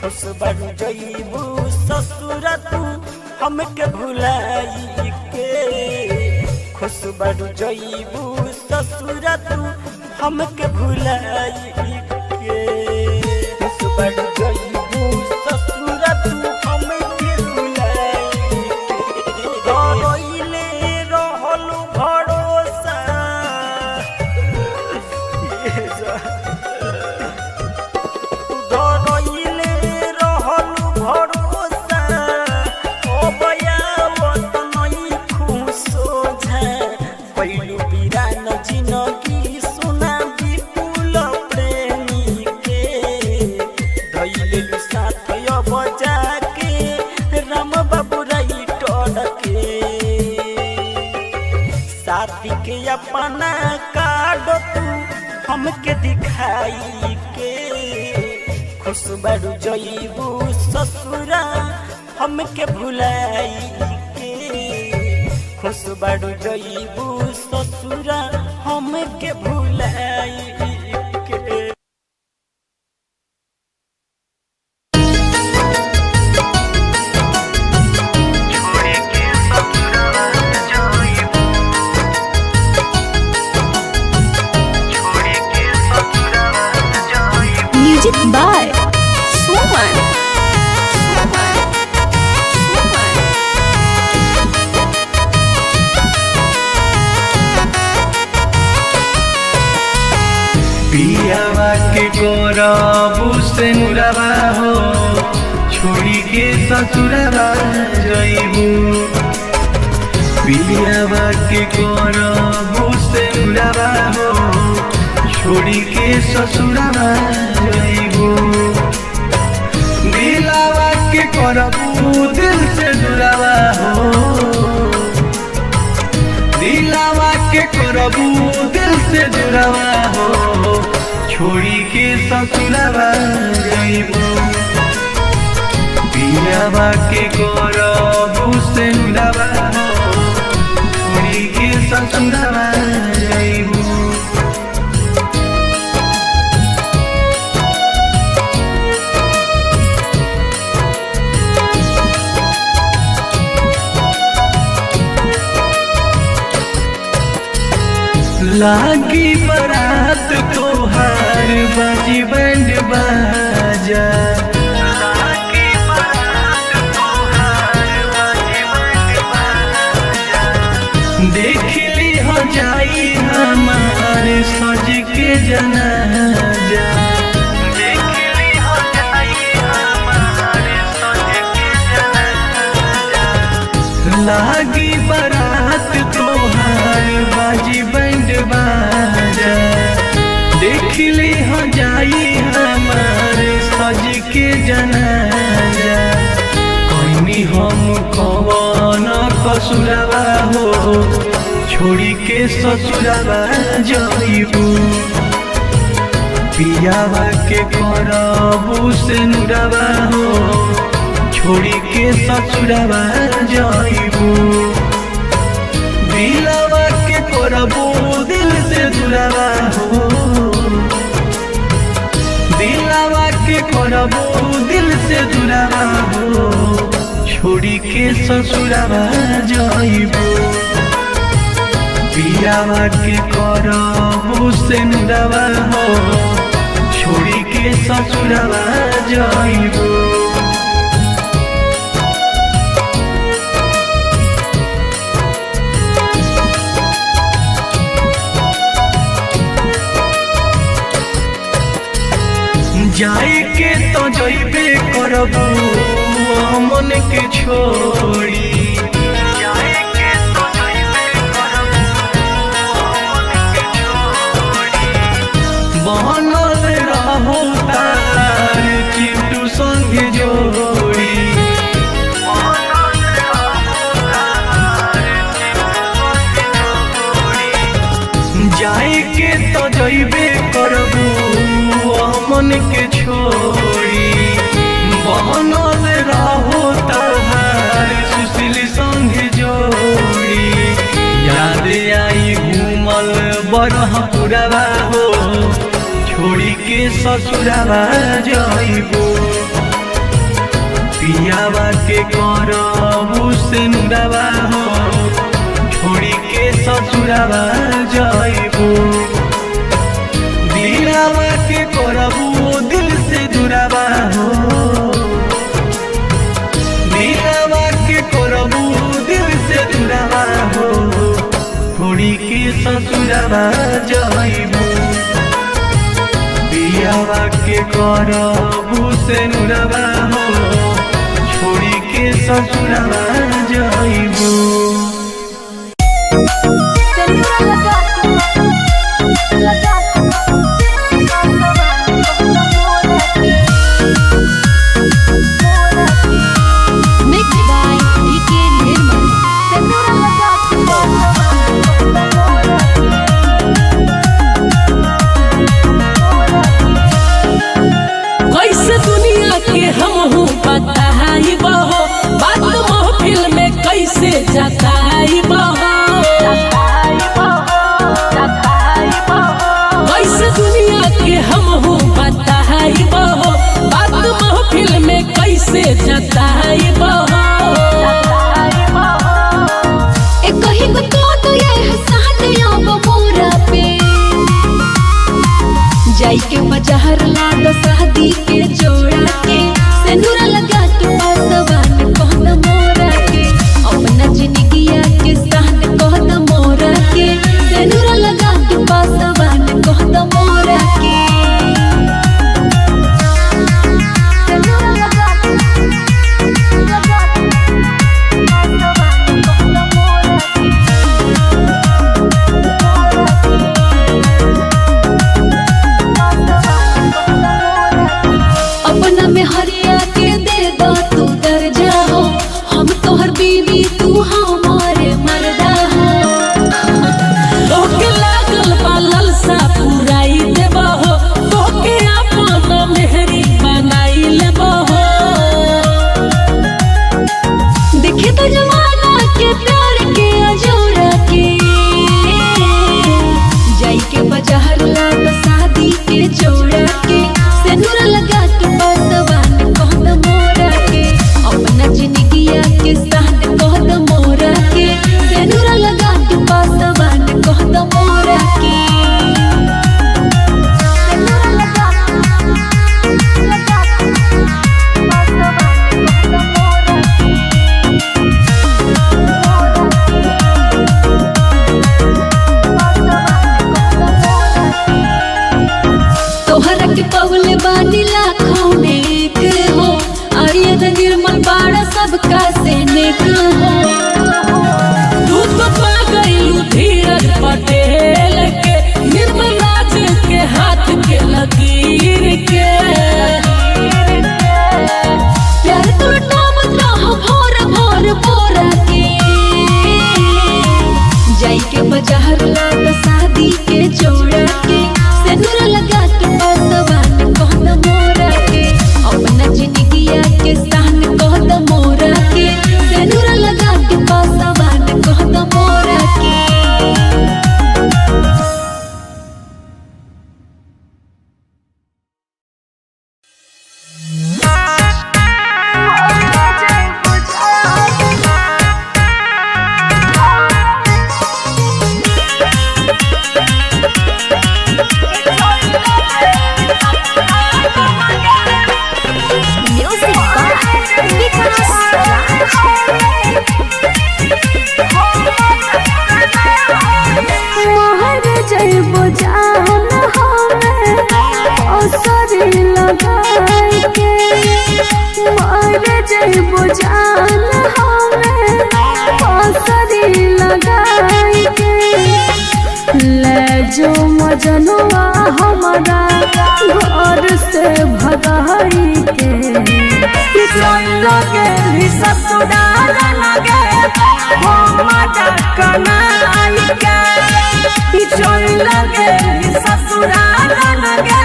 खुश बन जइबू ससुरा तू हमके भुलाई के। खुश बन जइबू ससुरा तू हमके भुलाई के। खुश बन जइबू ससुरा तू हमके भुलाई के। धरइले रहलू भरोसा धरइले रहलू भरोसा अबयावत नइखु सोझा। पहिलु बिरान जिनगी सुना विपुल प्रेमी के धैलेलु साथ अब जाके राम बाबू राइटर के। साथी के अपना कार्ड तू हमके दिखाई के खुश बड़ जइबू ससुरा हमके भुलाई के। खुश बड़ जइबू ससुरा हमके भुलाई के। Music by Suman. पियावा के गोरबू से मुरवा हो छोड़ी के ससुरवा जइबू। पियावा के गोरबू से मुरवा हो छोड़ी के ससुरवा जइबू। दिलावा के करबू दिल से दुरावा हो दिलावा के करबू दिल से जुड़ावा हो छोड़ी के ससुरावा जइबू। पियावा के करबू से मुरावा हो छोड़ी के ससुरावा जइबू। लागी बरात तोहार बाजी बैंड बाजा। लागी बारात तोहार बाजी बैंड बाजा। देख ली हो जाई हमार सज के जनाजा। देख ली हो जाई हमार सज के जनाजा। लागी बारात तोहार बाजी बैंड बाजा। देख ली हो जाई हमार सज के जनाजा। कोई हम कवन कसुरवा हो, छोड़ी के ससुरवा जइबू। पियावा के करबू से नुरवा हो, छोड़ी के ससुरवा जइबू। दिलवा के करबू दिल से दुरावा हो, दिलवा के करबू दिल से दुरावा हो, छोड़ी के ससुरवा जइबू। पियावा के करबू से नुरवा हो, छोड़ी के ससुरवा जइबू। जाए के तो जइबे करबू अमन के छोड़ी। जाए के तो जइबे करबू अमन के छोड़ी। बनल रहू तार चिंटू संग जोड़ी। बनल रहू तार चिंटू संग जोड़ी। जाए के तो जइबे करबू अमन के छोड़ी। बनल रहो तहार सुशील संग जोड़ी। याद आई घूमल बरहपुरवा हो, छोड़ी के ससुरवा जइबू। पियावा के करबू से नुरवा हो, छोड़ी के ससुरवा जइबू। दिलवा के करबू दिल से दुरावा हो, दिलवा के करबू दिल से दुरावा हो, छोड़ी के ससुरवा जइबू। पियावा के करबू से नुरवा हो, छोड़ी के ससुरवा जइबू। Mixed by DK Nirmal. कैसे दुनिया के हम हूँ बताई बहो, बात महफिल में कैसे जताई बहो। कैसे दुनिया के हम हूँ बताई बहो, बात महफिल में कैसे जताई बहो। ए कहीं को तो ये हसान अब मोरा पे, जाई के मजहर ला दो शादी के जोड़ा के, सिंदूर लगा के पासवान कहत मोरा के, अपना जिंदगिया के साथ कहत मोरा के, सिंदूर लगा के पासवान कहत मोरा के। सिंदूर लगा के पासवान कहत मोरा के। अपना में हरिया के दे दो तू दर्जा हो, हम तोहर बीवी तू हमारे मर्दा हो। तोहके लागल बा ललसा पुराई देबहो, तोहके अपन मेहरी बनाई लेबहो। देखे तो जमाना के प्यार के अजोरा के, जाई के बाजार ला दो शादी के जोड़ा के, सिंदूर लगा के पासवान कहत मोरा के, अपना जिंदगिया के साथ कहत मोरा के, सिंदूर लगा के पासवान कहत मोरा के। सिंदूर लगा के लायक हो। तू तो पा गइलू धीरज पटेल के, निर्मल राज के हाथ के लकीर के। प्यार टूटावत रह भोर भोर बोरा के, जाई के बाजार लाग शादी के जोड़ा के, सिंदूर लगा के पासवान कहत मोरा के, अपना जिंदगिया के शान कहत मोरा के, सिंदूर लगा के पासवान कहत मोरा के। म्यूजिक बाय विकास मोहर जइबो जान हमें असर लगाई के, मोहर जइबो जान हमें असर लगाई के, ले जो मजनुआ हमारा घर से भगाई के। लगे ससुराल लगे लगे ससुराल लगे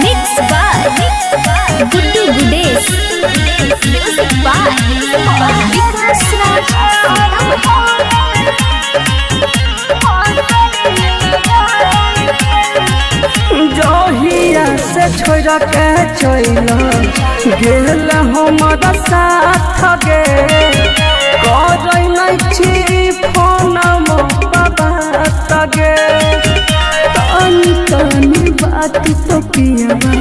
mix by Guddu Gudesh, music by Vikas Raj. जहिया से छोड़ के चल गेल हमार साथ गे, करै नहीं छी फोन बात गे। तनी तनी बात तो पियबा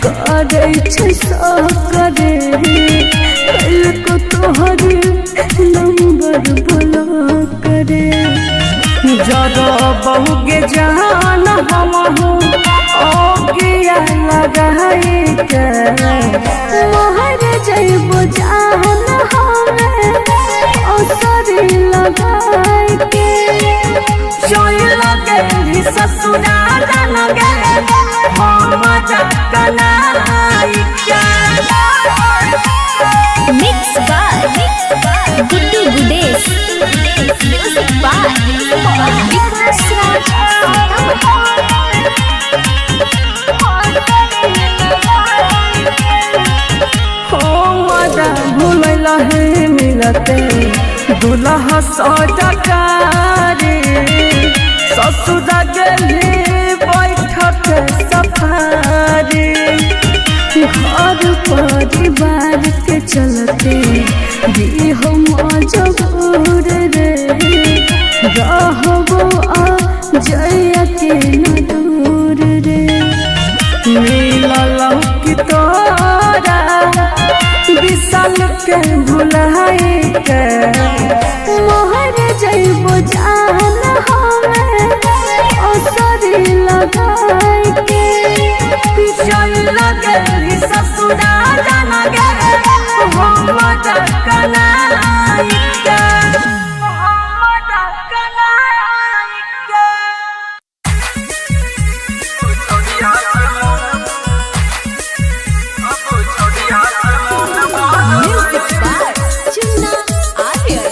करै छै सब करे, कल को तोहर नंबर बोला करे। जरा बहुगे जान हमहू ओगिया लगाई के, मोहर जइबो जान हमें असर लगाई के, चल लगे ससुराल लगे हम के। Mix by Guddu Gudesh, music by Vikas Raj. हो भूल है मिलते दुल्हा सजकारी, ससुर गेली बैठक सफारी। घर परिवार के चलते भी हम मजबूर रे, रहबो आ जइया के न दूर रे। मिलल की तोरा विशाल के भुलाई के, मोहर जइबो जान हमें असर लगाई के, चल लगे ससुराल लगे हम कनाई के। Music by Chunna Aryan.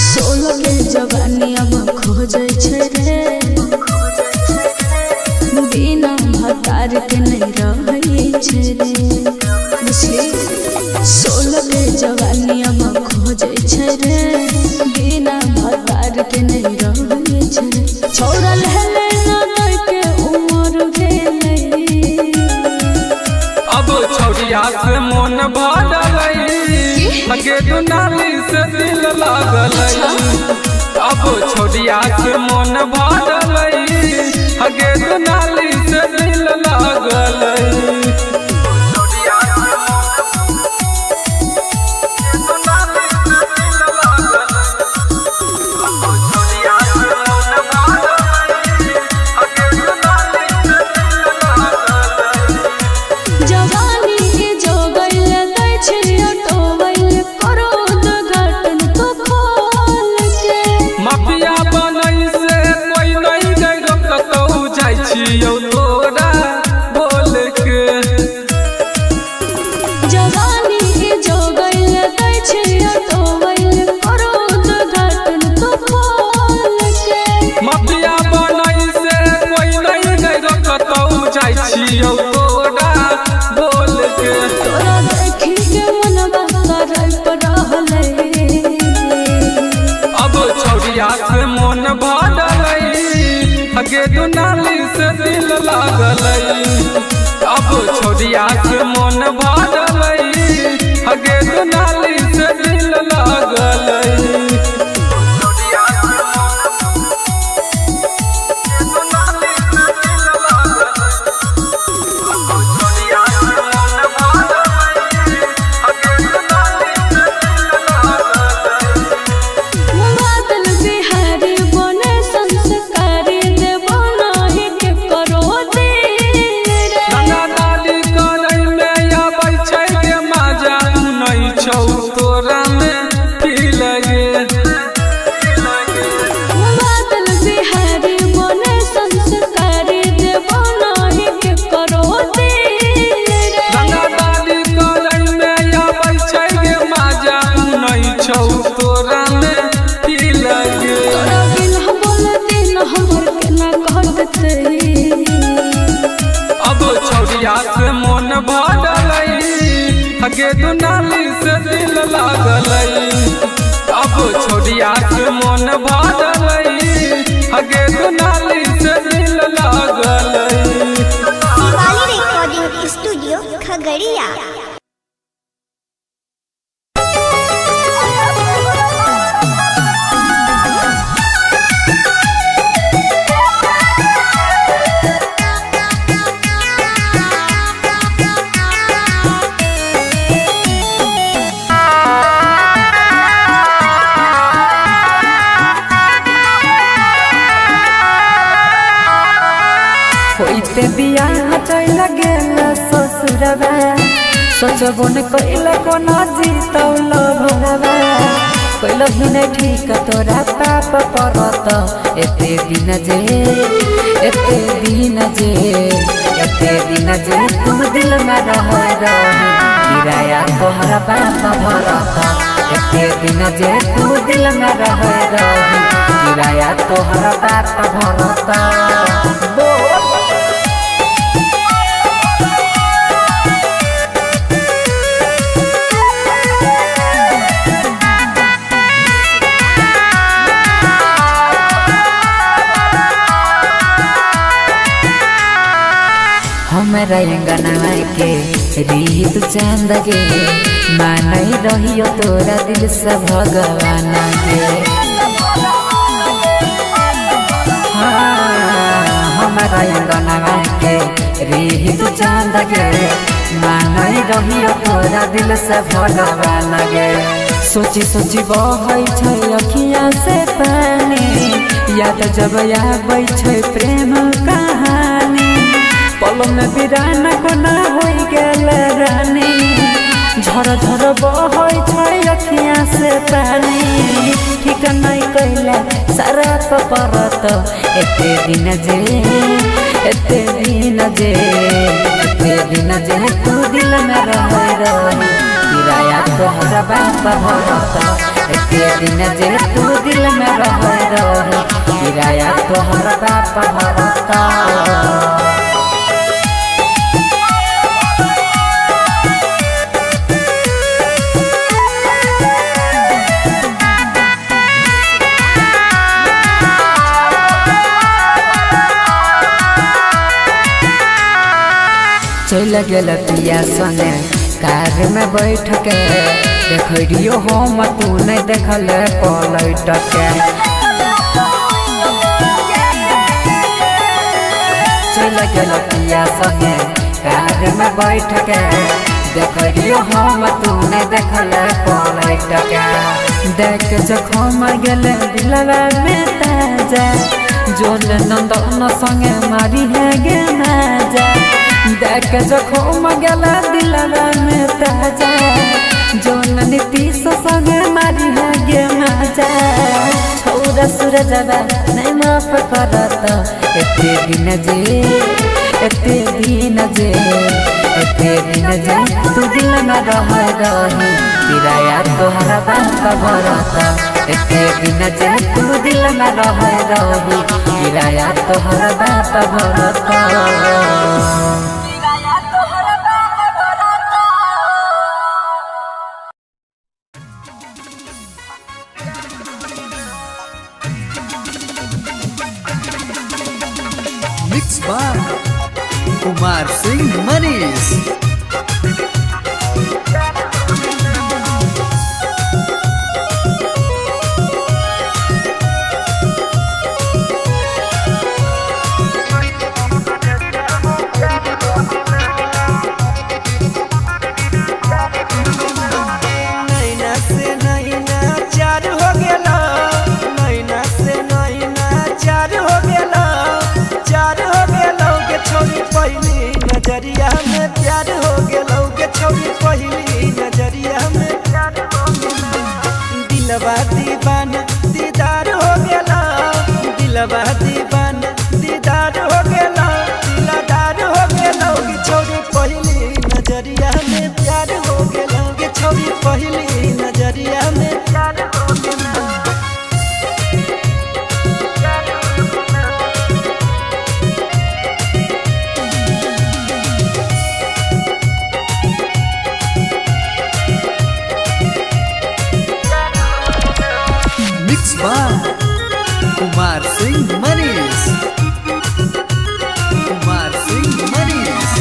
सोलह के जवानी अब खोजै छै रे, बिना भतार के नहीं रहै छै रे। बुझली 16 के जवानी अब खोजै छै रे, बिना भतार के नहीं रहै छै रे। छौड़ा लहले ना दै के उमर भेलै, अब छौड़िया से मोन भरलै, हगे दुनाली से दिल लागलै। अब छौड़िया से मोन भरलै, हगे दुनाली से दिल लागलै। छोड़िया से मन भरलै हगे दुनाली से दिल लगलै। बादल बिहारी बने संस्कारी देबो नाही के करो दिल रे। रंगदारी करै में आबै छै गे मजा नै छौ तोरा में फील गे। बादल बिहारी बने संस्कारी देबो नाही के करो दिल रे। रंगदारी करै में आबै छै गे मजा नै छौ तोरा में फील गे। तोरा बिन बोलते न हमर केना कहतै। अब छौड़िया से मन भरलै हगे दुनाली से दिल लागलै। अब छौड़िया से मन भरलै हगे दुनाली से दिल लागलै। Shivali recording studio Khagaria. होइते बियाह चल गेल ससुरबा सोचबो न कैल कोनो जीतौल भरबा कैल ही नहीं ठीक तोरा पाप परत एते दिन जे एते दिन जे एते दिन जे तुम दिल में रह रही किराया तोहरा बाप भरत एते दिन जे तू दिल में रह रही किराया तोहरा बाप भरत। हमरा अंगना के रीत चांद गे मानै रहियो तोरा दिल से भगवान गे। हाँ, हमरा अंगना के रीत चांद गे मानै रहियो तोरा दिल से भगवान गे। सोची सोची बहै छै अखिया से पानी याद जब आबै छै प्रेम कहानी पल में बिराना कोना होइ गेल रानी झर झर बहै छै अखिया से पानी ठीक नै कैला सारा परत एते दिन जे एते दिन जे एते दिन जे तू दिल में रह रही किराया तोहरा बाप भरत एते दिन जे तू दिल में रह रही किराया तोहरा बाप भरत। चल गेल पिया संगे कार में बैठ के देखियो हम तू नहीं देखल पलट के। चल गेल पिया संगे कार में बैठ के देखियो हम तू नहीं देखल पलट के। देख जखम गेल दिलवा में ताजा जोन नंदन संगे मारी है गे माजा देख जखम गेल दिलवा में ताजा जोन नीतीश संगे मारी है गे माजा छौरा सूरजबा नहीं माफ करत एते दिन जे एते दिन जे एते दिन जे तू दिल में रह रही किराया तोहरा बाप भरत एते दिन जे तू दिल में रह रही किराया तोहरा बाप भरत। Mix by Kumar Singh Manish. नैना से नैना चार हो गेला, नैना से नैना चार हो गेला, चार हो गेलौ के छौरी पहिली नजरिया में प्यार हो गेलौ के छौरी पहिली नजरिया में प्यार हो गेलौ। दिलवा दीवाना दीदार हो गेला, दिलवा दीवाना दीदार हो गेला, दिलदार हो गेलौ के छौरी पहिली नजरिया में प्यार हो गेलौ के छौरी पहिली नजरिया में प्यार हो गेलौ। Mix by Kumar Singh Manish. Kumar Singh Manish.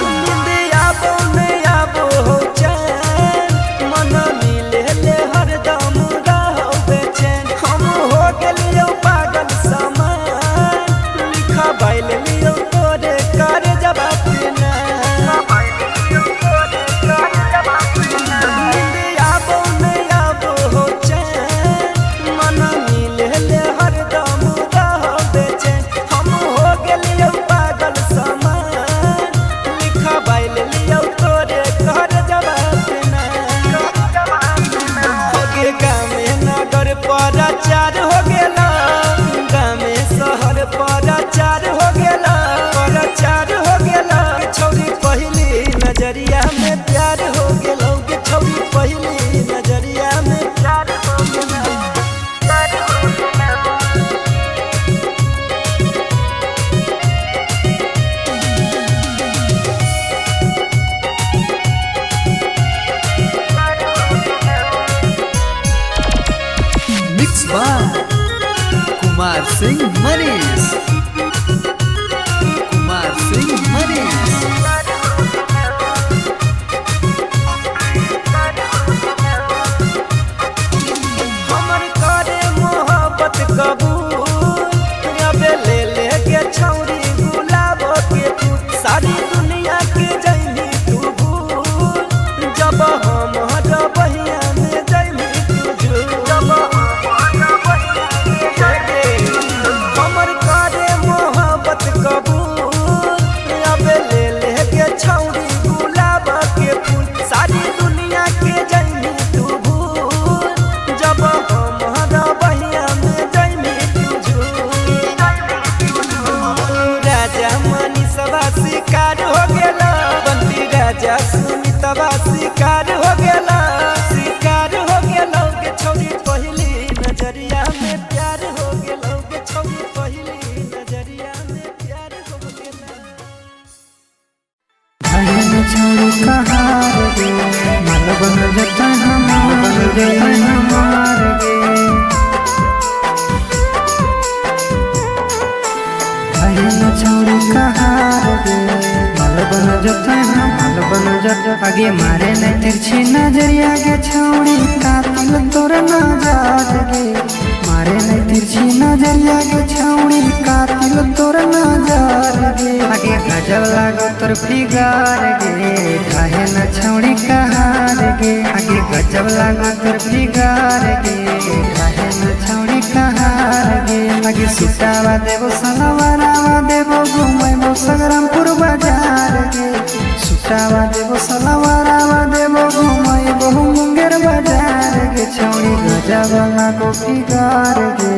नींद आबो न आबो हो चैन, मन मिले ले हरदम रहो बेचैन। हम हो गेलियौ पागल समान, लिखबाइल लियौ तोरे कर जवाब ना। नींद आबो न आबो हो चैन, मन मिले ले हरदम रहो बेचैन। हम हो गेलियौ पागल समान, लिखबाइल लियौ तोरे कर जवाब ना। हो गे गामे नगर पराचार हो गेला, गामे शहर पराचार हो गेला, पराचार हो गेला के छौरी पहिली नजरिया में प्यार हो गेलौ के छौरी पहिली नजरिया में प्यार हो गेलौ। प्यार हो गेलौ। Mix by Kumar Singh Manish. Kumar Singh Manish. हमर करे मोहब्बत कबूल, अबे ले ले के छौरी गुलाब के फूल, सारी दुनिया के जैली तू भूल, जब हम बहिया में जैली तू झूल। जब हमर करे मोहब्बत कबूल, अबे ले ले के छौरी गुलाब के फूल, सारी दुनिया के जैली तू भूल, जब हम बहिया में जैली तू झूल। राजा मनीषवा शिकार हो गेला, बंदी राजा सुमितवा शिकार हो गेला, शिकार हो गेलौ के छौरी पहिली नजरिया में प्यार हो गेलौ के छौरी पहिली नजरिया में प्यार हो गेलौ। आगे मारे नहीं तिरछी नजरिया गे छौड़ी कातिल तोर नजर गे, मारे नहीं तिरछी नजरिया गे छौड़ी कातिल तोर नजर गे। आगे गजब लागो तोर फिगर गे, काहे न छौड़ी कहार गे। आगे गजब लागो तोर फिगर गे, काहे न छौड़ी कहार गे। आगे सुटावा देबो सलवारावा देबो घुमैबो सगरामपुर बाजार गे, सुटावा देबो सलवारावा देबो घुमैबो मुंगेर बाजार गे। छौड़ी गजब लागो फिगर गे,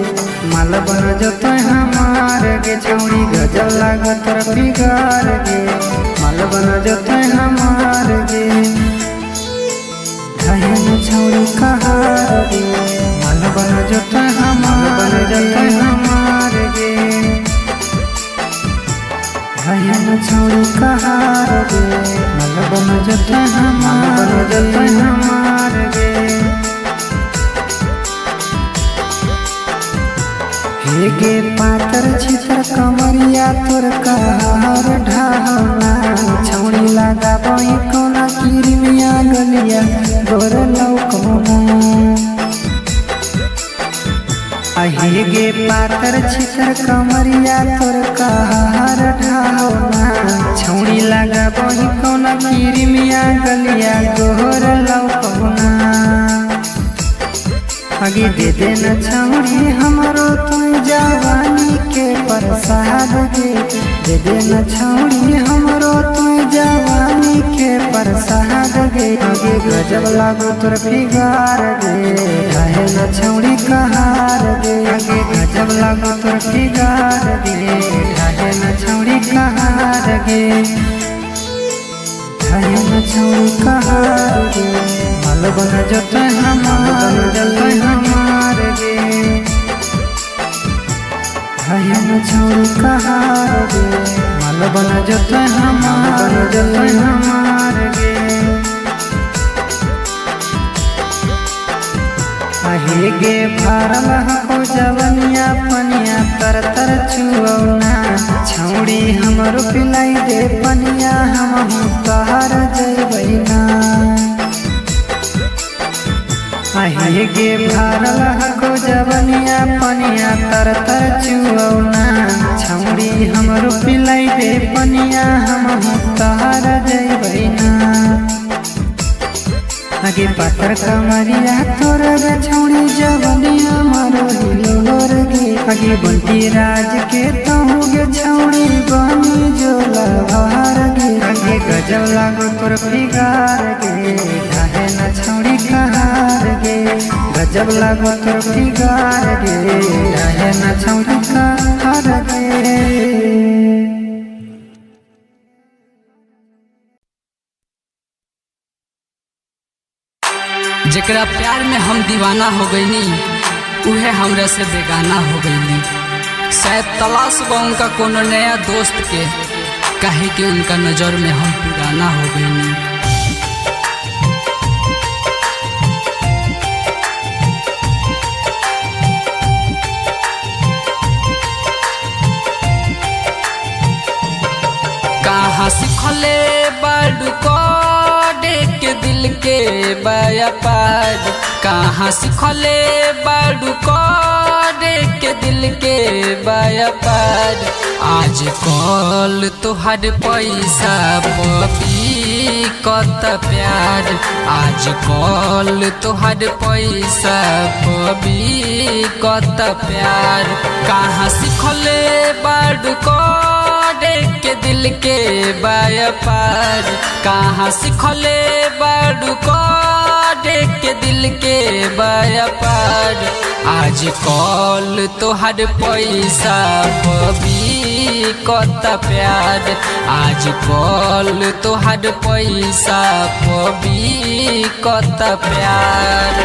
माल बन जतै हमार गे। छौड़ी गजब लागो तोर फिगर गे, माल बन जतै हमार गे। घायल छौड़ी कहार गे, माल बन जतै हमार, बन जतै हमार गे। घायल छौड़ी कहार गे, माल बन जतै हमार, बन जतै हमार गे। हेगे पातर छितर कमरिया तोर कहर ढाहना छौड़ी लगाबही कोना किरमिया गलिया गोर लौकना। अहेगे पातर छितर कमरिया तोर कहर ढाहना छौड़ी लगाबही कोना किरमिया गलिया गोर लौकना। आगे दे देना छौड़ी हमरो तू जवानी के प्रसाद गे, दे देना छौड़ी हमरो तू जवानी के प्रसाद गे। आगे गजब लागो तोर फिगार गे, ढाहे न छौड़ी कहार गे। आगे गजब लागो तोर फिगार गे, ढाहे न छौड़ी कहार गे, ढाहे न छौड़ी कहार गे। माल बन जतै हमार, जतै हमार गे, ढाहे न छौड़ी कहार गे। माल बन जतै हमार, जतै हमार गे। अहे गे भरल हको जवनिया पनिया तर तर छुऔना छौड़ी हमरो पिलाई दे पनिया हमहु तहर जइबै ना। अहे गे भरल हको जवनिया पनिया तर तर छुऔना छौड़ी हमरो पिलाई दे पनिया हमहु तहर जइबै ना। आगे पातर कमरिया तोर गे छौड़ी जवनिया मारो हिलोर गे। आगे बंटी राज के तहु गे छौड़ी बनी जो लभार गे। आगे गजब लागो तोर फिगार गे, ढाहे न छौड़ी कहार गे। गजब लागो तोर फिगार गे, ढाहे न छौड़ी कहार गे। जेकरा प्यार में हम दीवाना हो गईनी उहे हमरा से बेगाना हो गईनी। शायद तलाश बा उनका कोनो नया दोस्त के, काहे कि उनका नज़र में हम पुराना हो गईनी। कहाँ सिखले बड़ू कोडे के दिल के व्यापार, कहाँ सिखले बड़ू कोडे के दिल के व्यापार। आज कल तोहर पैसा पपी कत प्यार, आज कल तोहर पैसा पबी कत प्यार। कहाँ सिखले बड़ू कोडे के दिल के व्यापार, कहाँ सिखले बड़ू कोडे के दिल के व्यापार। आज कल तोहर पैसा पबी कत प्यार, आज कल तोहर पैसा पबी कत प्यार।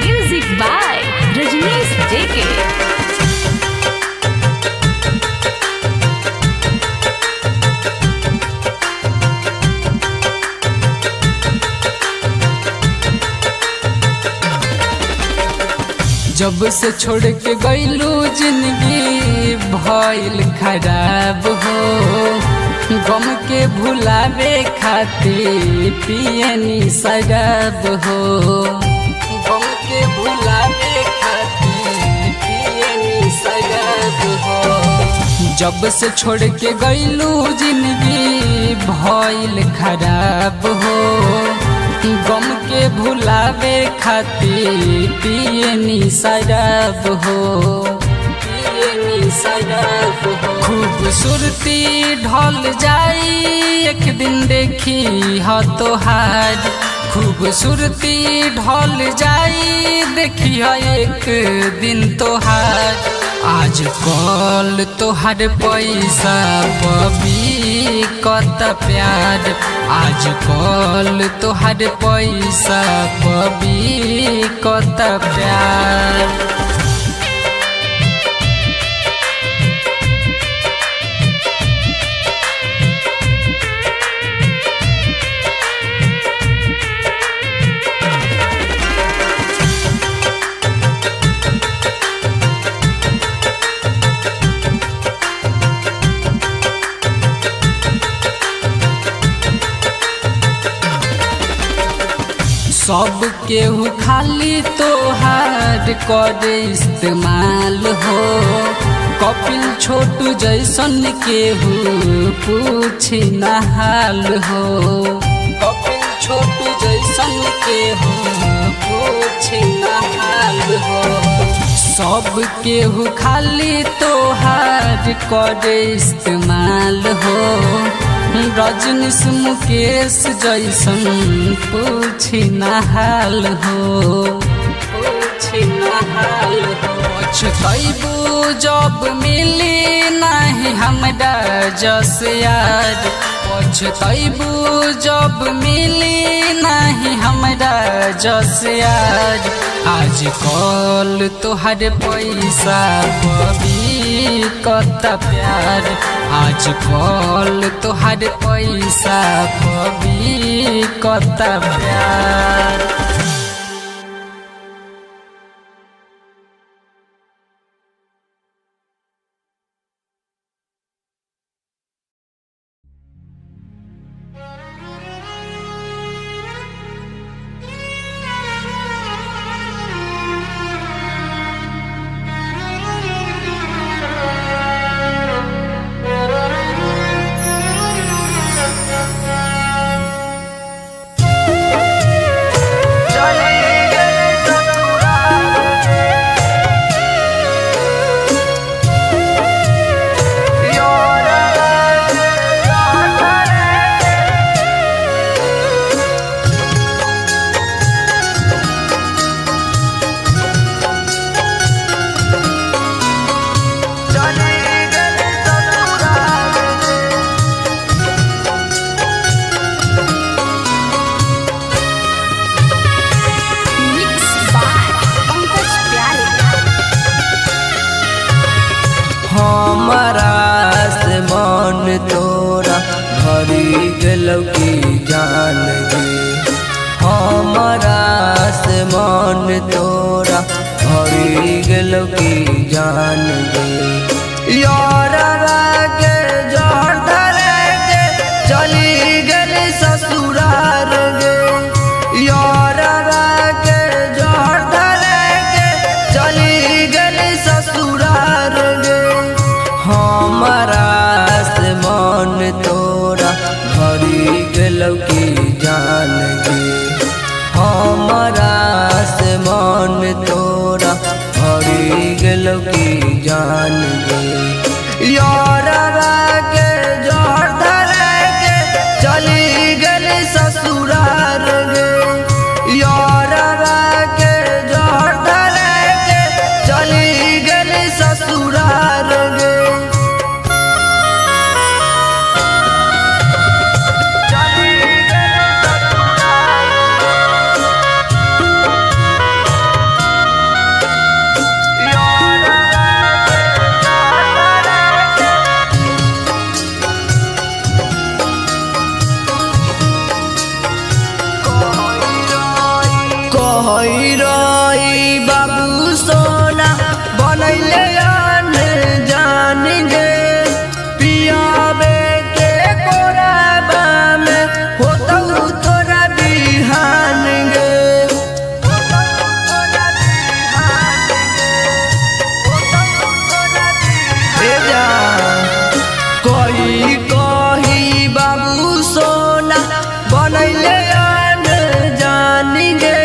Music by Rajneesh JK. जब से छोड़ के गईलू जिंदगी भइल खराब हो, गम के भुलावे खातिर पियनी शराब हो। गम के भुलावे खातिर पियनी शराब हो। जब से छोड़ के गईलू जिंदगी भइल खराब हो, गम के भुलावे खातिर पियनी शराब हो, पियनी शराब हो। खूबसूरती ढल जाई एक दिन देखी ह तोहार, खूबसूरती ढल जाई देखी ह एक दिन तोहार। आज कल तोहर पैसा पबी कत प्यार, आज कल तोहर पैसा पबी कत प्यार। केहू खाली तोहार करे इस्तेमाल हो। कपिल छोटू जैसन केहू पूछी ना हाल हो। कपिल छोटू जैसन केहू पूछी ना हाल हो। सब केहू खाली तोहार करे इस्तेमाल हो। रजनीश मुकेश जैसन पूछी ना हाल हो। पूछी ना हाल हो। पछतैबू जब मिली नाही हमरा जस यार। पछतैबू जब मिली नाही हमरा जस यार। आज कल तोहर पैसा पबी कत प्यार। आज कल तोहर पैसा पबी कत प्यार। मिक्स बाय पंकज प्यारे। हमारा से मन तोरा भरी गेलौ की जान गे। हमारा से मन तोरा भरी गेलौ की जान गे। यारवा के जहर धरे के चली गेल ससुरार गे। यारवा के जहर धरे के चली गेल ससुरार गे। हमारा से मन तोरा भरी गेलौ की जान गे। हमारा से मन तोरा भरी गेलौ की जान गे। यारवा के जहर धरे के चली गेल ससुरार गे। यारवा के जहर धरे के चली गेल ससुरार गे। कहई रही बाबू सोना बनैले जान गे। पियाबे के कोराबा में होतौ तोरा बिहान गे। ए जा कही कही बाबू सोना बनैले जान गे।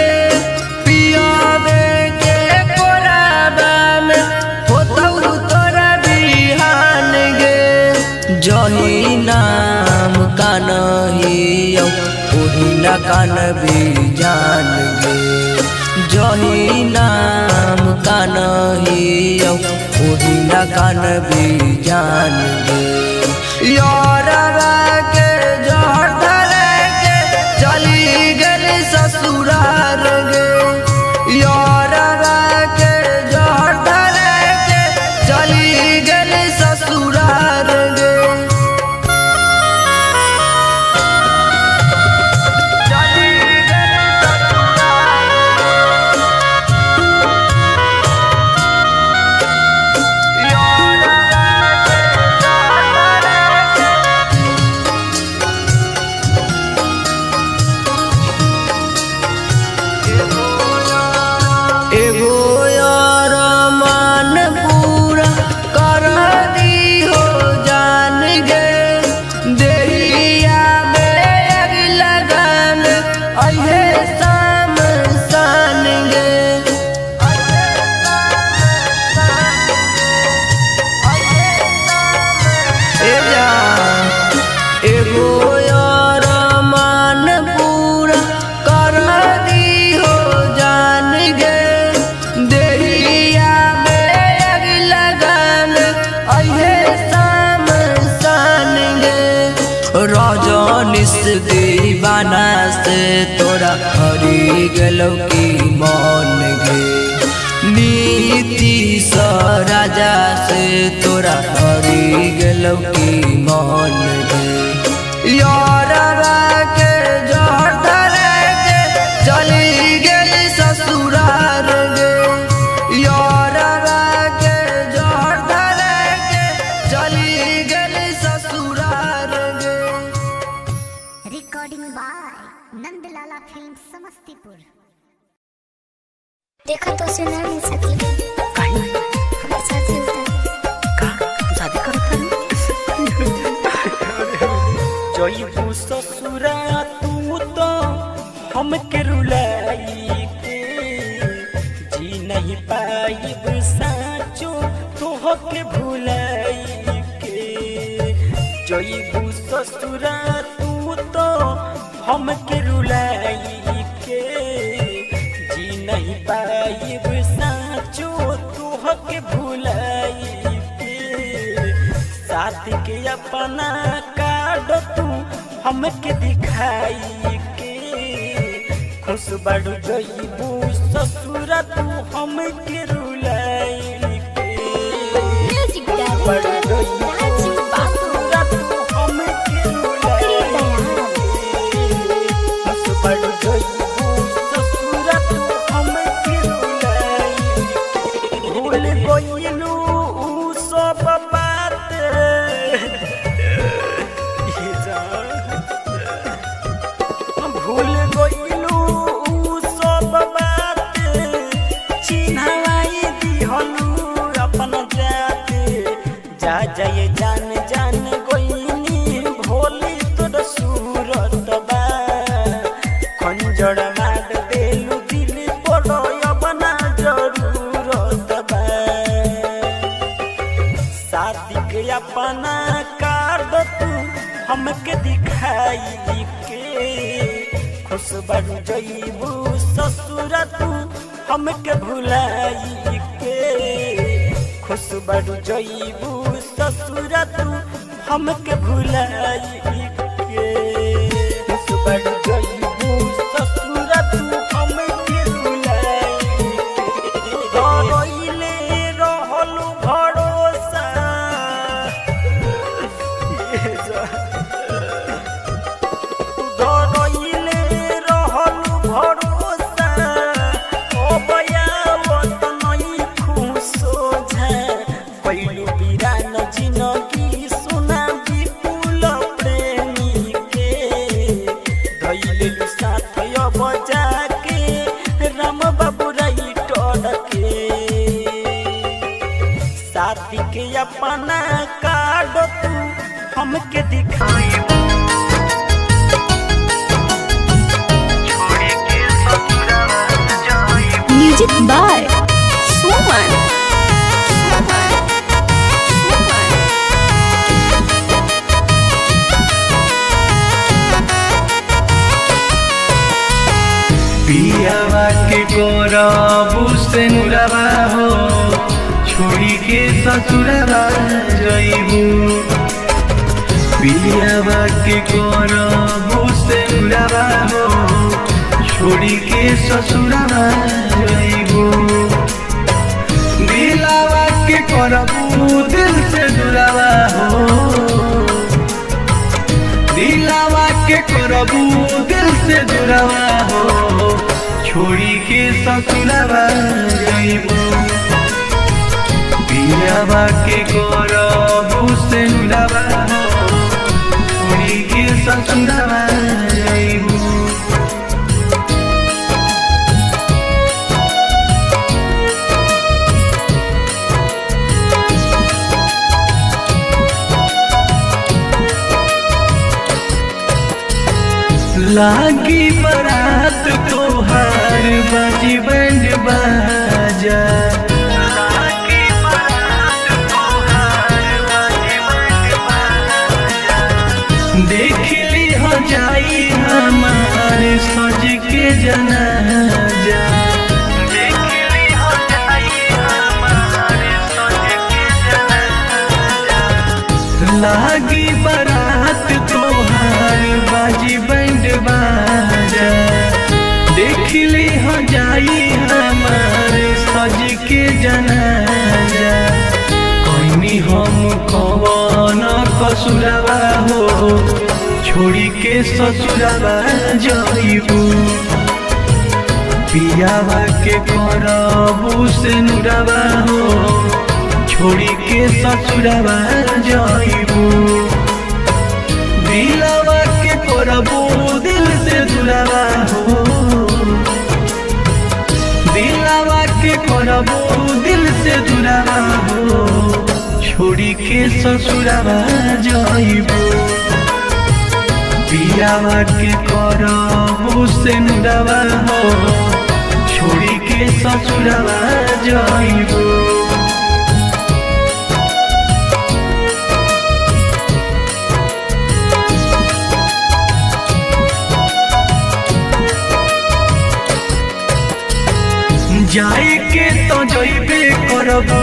पियाबे के कोराबा में होतौ तोरा बिहान गे। जही नाम कानहियौ ओही ना कानबी जान गे। जही नाम कानहियौ ओही ना कानबी जान गे। यारवा के जहर धरे के चली गेल ससुरार गे। यारवा के जहर धरे के चली गेल ससुरार गे। गेलौ की मन गे। नीतीश राजा से तोरा हरी गेलौ की मन गे। यारवा के जहर धरे के चली गेली ससुरार गे। यारवा के जहर धरे के चली गेली ससुरार गे। Recording by Nandlala film Samastipur. देखा तो उसे ना मिल सकी, हमारे साथ मिलता। का तू शादी करत हन? जइबू ससुरा तू तो हमके रुलाई के, जी नहीं पाइब साचो तोहके भुलाई के। जइबू ससुरा तू तो हमके रुलाई के, जी नहीं पाइब साचो तोहके भुलाई के। साथ के अपना कार्ड तू हमके दिखाई के, खुश बड़ जइबू ससुरा तू हमके रुलाई के। म्यूजिक बड़ डायरेक्टर जइबू राजू बाबू, ससुरा तू हमके पकड़ी रुलाई दयाल। खुश बड़ जइबू ससुरा तू हमके रुलाई। भूल गइलू उ सब बात, ये जान भूल गइलू उ सब बात, चिन्हवाई दिहलू अपन जात। जा जाए जान जान गइनी भोली तोर सूरत बा, खंजर मार देलू दिल पर अपना जरूरत बा। शादी के अपना कार्ड तू हमके दिखाई के, खुश बन जइबू ससुरा तू हमके भुलाई के। खुश बन जइबू ससुरा तू हमके भुलाई के। खुश बन जइबू ससुरा तू हमके भुलाई के। डरइले रहलू भरोसा, डरइले रहलू भरोसा, अब आवत नइखु सोझा। पहिलु बिरान जिनगी सुना विपुल प्रेमी के, धैले साथ अब जाके राम बाबू राइटर के। साथी के अपना कार्ड तू हमके दिखाई। Music by Suman. पियावा के गोरबू से नुरवा हो छोड़ी के ससुरवा जइबू। पियावा के गोरबू से नुरवा हो छोड़ी के ससुरवा जइबू। दिलावा के करबू दिल से दुरावा हो, दिलावा के करबू दिल से दुरावा हो छोड़ी के ससुरवा जइबू। पियावा के करबू से नुरवा हो छोड़ी के ससुरवा जइबू। लागी बारात तोहार बाजी बैंड बाजा, लागी बारात तोहार बाजी बैंड बाजा। देख ली हो जाई हमार सज के जनाजा, देख ली हो जाई हमार सज के जनाजा। लागी बारात तोहार बाजी बैंड बाजा, देख देखली हो जाई हमार सज के जनाजा। कहीं हम कवन कसुरवा हो, छोड़ी के ससुरवा जइबू। पियावा के करबू से नुरवा हो, छोड़ी के ससुरवा जइबू। दिलवा के करबू दिल से दुरावा हो, दिलवा के करबू दिल से दुरावा हो, छोड़ी के ससुरवा जइबू। पियावा के करबू से नुरवा हो, छोड़ी के ससुरवा जइबू। जाए के तो जइबे करबू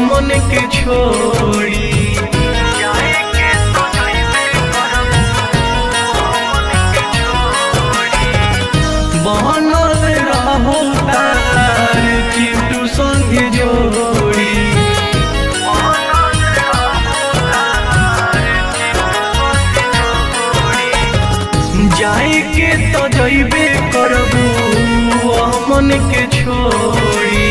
मन के छोड़ी, जाए के तो जइबे करबू मन के छोड़ी। बनल रहो तार चिंटू संग जोड़ी, बनल रहो तार चिंटू संग जोड़ी। जाए के तो जइबे करबू मन के छोड़ी,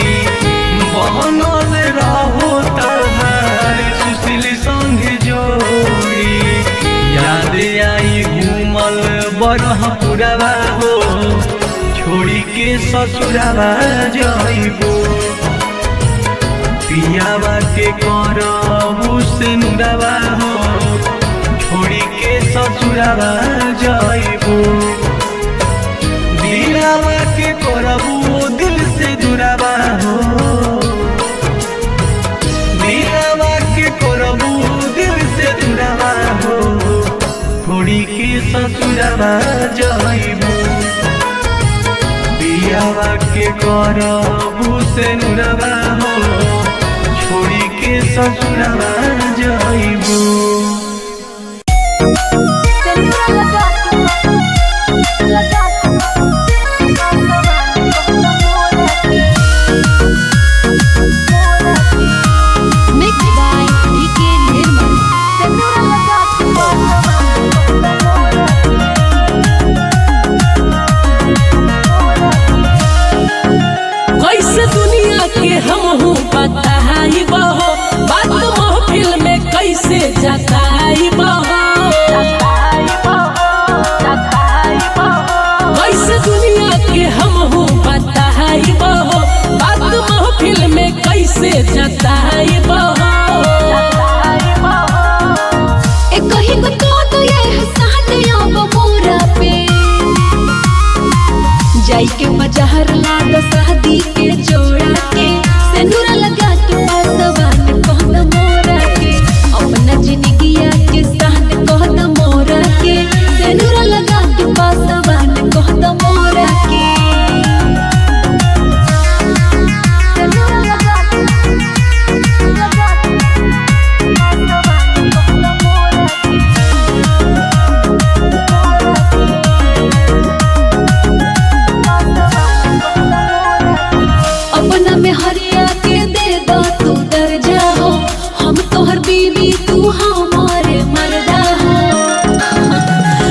बनल रहो तार सुशील संग जोड़ी। याद आई घूमल बरहपुरवा हो, छोड़ी के ससुरवा जइबू। पियावा के करबू से नुरवा हो, छोड़ी के ससुरवा जइबू। दिलवा के करबू दिल से दुरावा हो, दिलवा के करबू दिल से दुरावा हो, छोड़ी के ससुरवा जइबू। पियावा के करबू से नुरवा हो, छोड़ी के ससुरवा जइबू। Mixed by DK Nirmal. कैसे दुनिया के हम हूँ बताई बहो, बात महफिल में कैसे जताई बहो। कैसे दुनिया के हम हूँ बताई बहो, बात महफिल में कैसे जताई बहो। एक ही को तो ये हसान अब मोरा पे, जाई के मजहर लाद शादी के जोड़ा के, सिंदूर लगा के पासवान कहत मोरा के, अपना जिंदगिया के साथ कहत मोरा के, सिंदूर लगा के पासवान कहत मोरा के। सिंदूर लगा के पासवान कहत मोरा के। अपना में हरिया के दे दो तू दर्जा हो, हम तोहर बीवी तू हमारे मर्दा हो।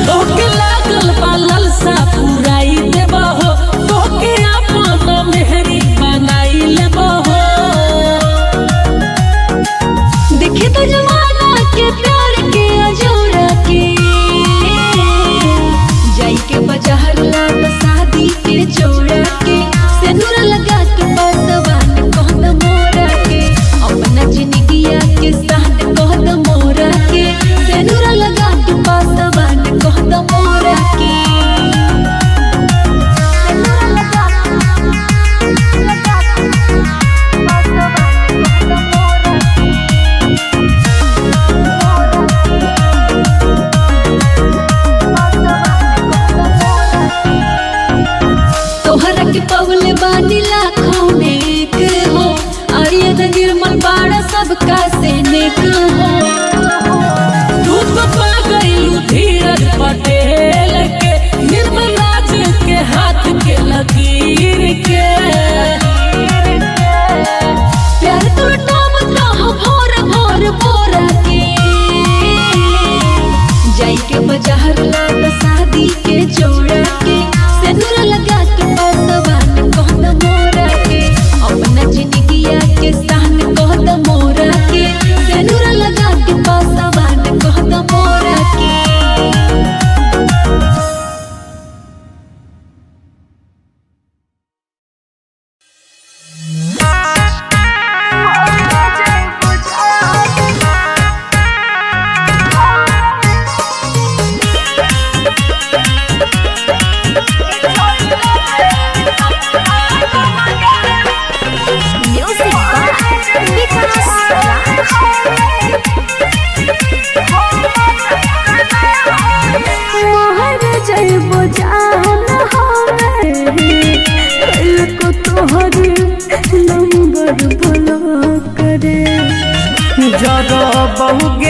तोहके लागल बा लालसा पुराई देबहो, तोहके अपन मेहरी बनाई लेबहो। देखे तो जमाना के प्यार के अजोरा के, जाई के बाजार लाट शादी के जोड़ा के, सिंदूर लगा के पासवान कहत मोरा के, अपना जिंदगिया के साथ कहत मोरा के, सिंदूर लगा के पासवान कहत मोरा के। सिंदूर लगा के पासवान कहत मोरा के। तोहरा के पवल बानी लाखों में एक हो, आर्य निर्मल बाड़ा सबका से नेक हो। तू तो पा गइलू धीरज पटेल के, निर्मल राज के हाथ के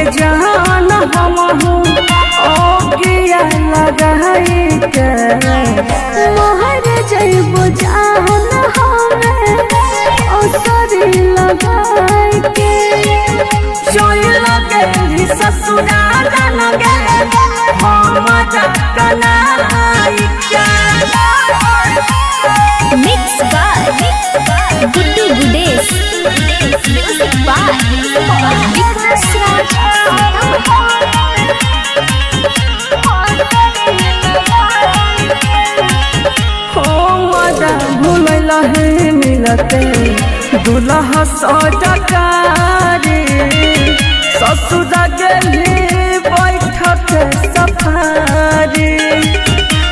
के जान हम हूँ ओ किया लगाई के। मोहर जइबो जान हमें औसरी लगाई के। चल गेली ससुरा लगे हम कनाई के। Mix by Guddu Gudesh. Music by Vikas Raj. हो मजा भूलैला हे मिलते दुल्हा सजकारी ससुरा गेली बैठक सफारी।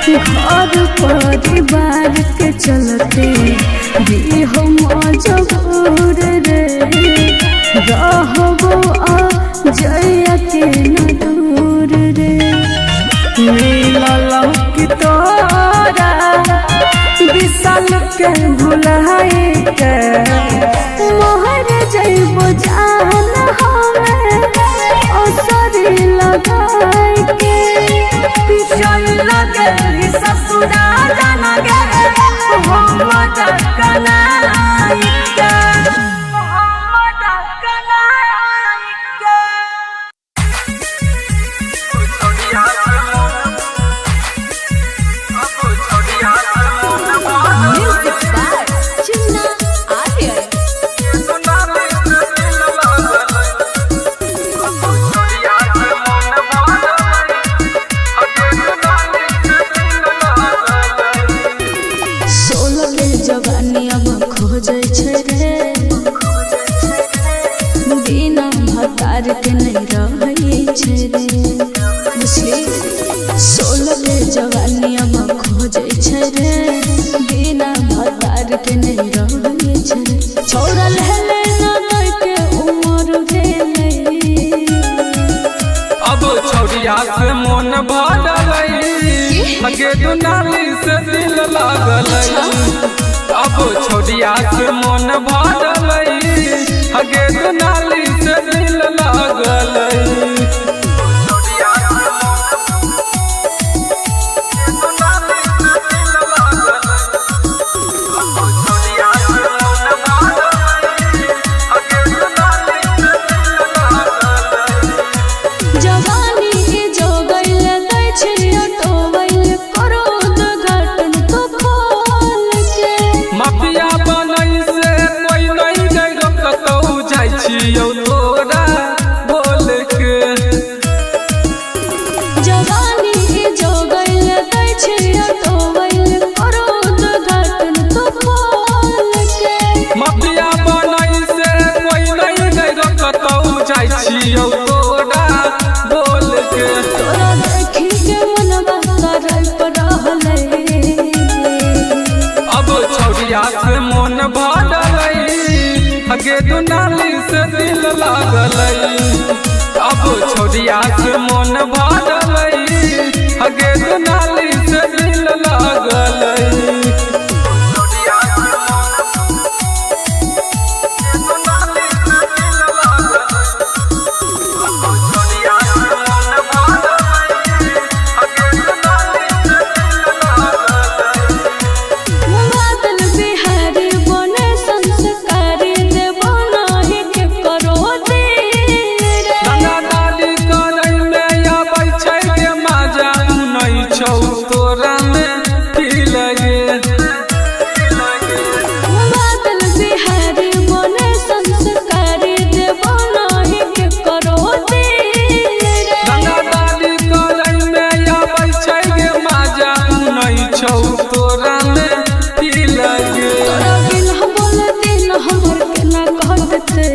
घर परिवार के चलते भी हम मजबूर रे, रहबो आ जइया के न दूर रे। मिलल की तोरा विशाल के भुलाई के। मोहर जइबो जान हमें औसरी लगाई के। चल गेली ससुरा लगे हम कनाई के। Music by Chunna Aryan. सोलह के जवानी अब खोजै छै रे, बिना भतार के नहीं रहै छै रे। बुझली 16 के जवानी अब खोजै छै रे, बिना भतार के नहीं रहै छै रे। छौड़ा लेले ना दै के उमर भेलै, अब छौड़िया से मोन भरलै अगे दुनाली से दिल लागलै। अब छौड़िया से मोन भरलै अगे दुनाली से दिल लागलै। जवानी के जोगैल दै छै अटोवैल करो उद्घाटन तो खोल के। माफिया बनै से कोई नहीं गैर कतौ जाइ छियौ तोरा बोल के। जवानी के जोगैल दै छै अटोवैल करो उद्घाटन तो खोल के। माफिया बनै से कोई नहीं गैर कतौ जाइ छियौ तोरा बोल के। तोरा देखी के मनवा करय पर रहलै, अब छौड़िया से मोन भरलै अगे दुनाली से दिल लागलै। अब छौड़िया से मोन भरलै अगे दुनाली से दिल लागलै। बादल बिहारी बने संस्कारी देबो नाही के करो दिल रे। रंगदारी करै में आबै छै गे मजा नै छौ तोरा में की लगे। बादल बिहारी बने संस्कारी देबो नाही के करो दिल रे। रंगदारी करै में आबै छै गे मजा नै छौ तोरा में की लगे। तोरा बिन बोलते न हमर केना कहतै,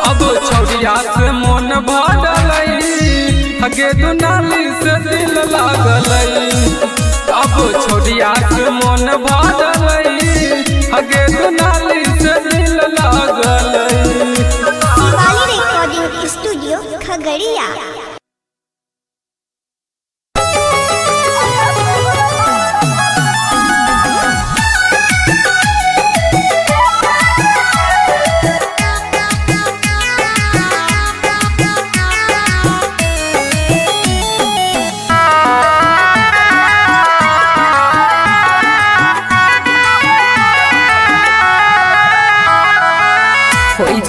अब छौड़िया से मोन भरलै अगे दुनाली से दिल लागलै। अब छौड़िया से मोन भरलै अगे दुनाली से दिल लागलै। Shivali recording studio Khagaria.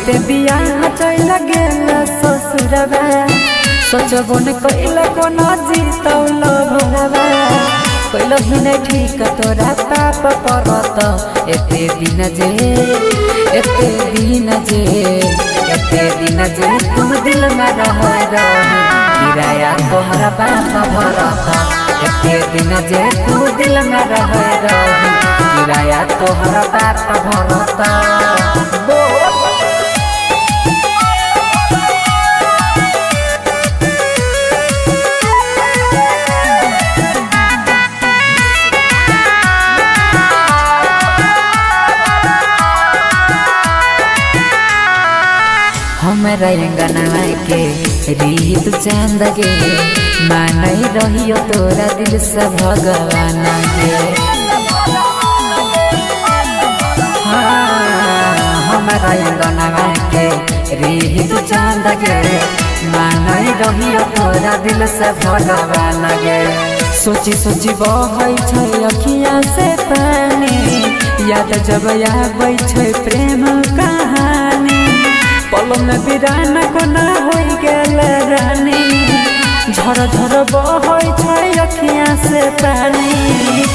होते बियाह चल गेल ससुरवा, सोचबो न कैल कोनो जीतौल भोरवा। कैल ही नहीं ठीक तोरा पाप परत, एते दिन जे, एते दिन जे, एते दिन जे तुम दिल में रह रही, किराया तोहरा बाप भरत। एते दिन जे तू दिल में रह रही, किराया तोहरा बाप भरत। हमरा अंगना के रीत चांद गे, मानै रहियो तोरा दिल से भगवान गे। हाँ, हमरा अंगना के रीत चांद गे, मानै रहियो तोरा दिल से भगवान गे। सोची सोची बहै छै अखिया से पानी, याद जब आबै छै प्रेम कहानी। पल में बिरान कोना होइ गेल रानी, झर झर बहै छै अखिया से पानी।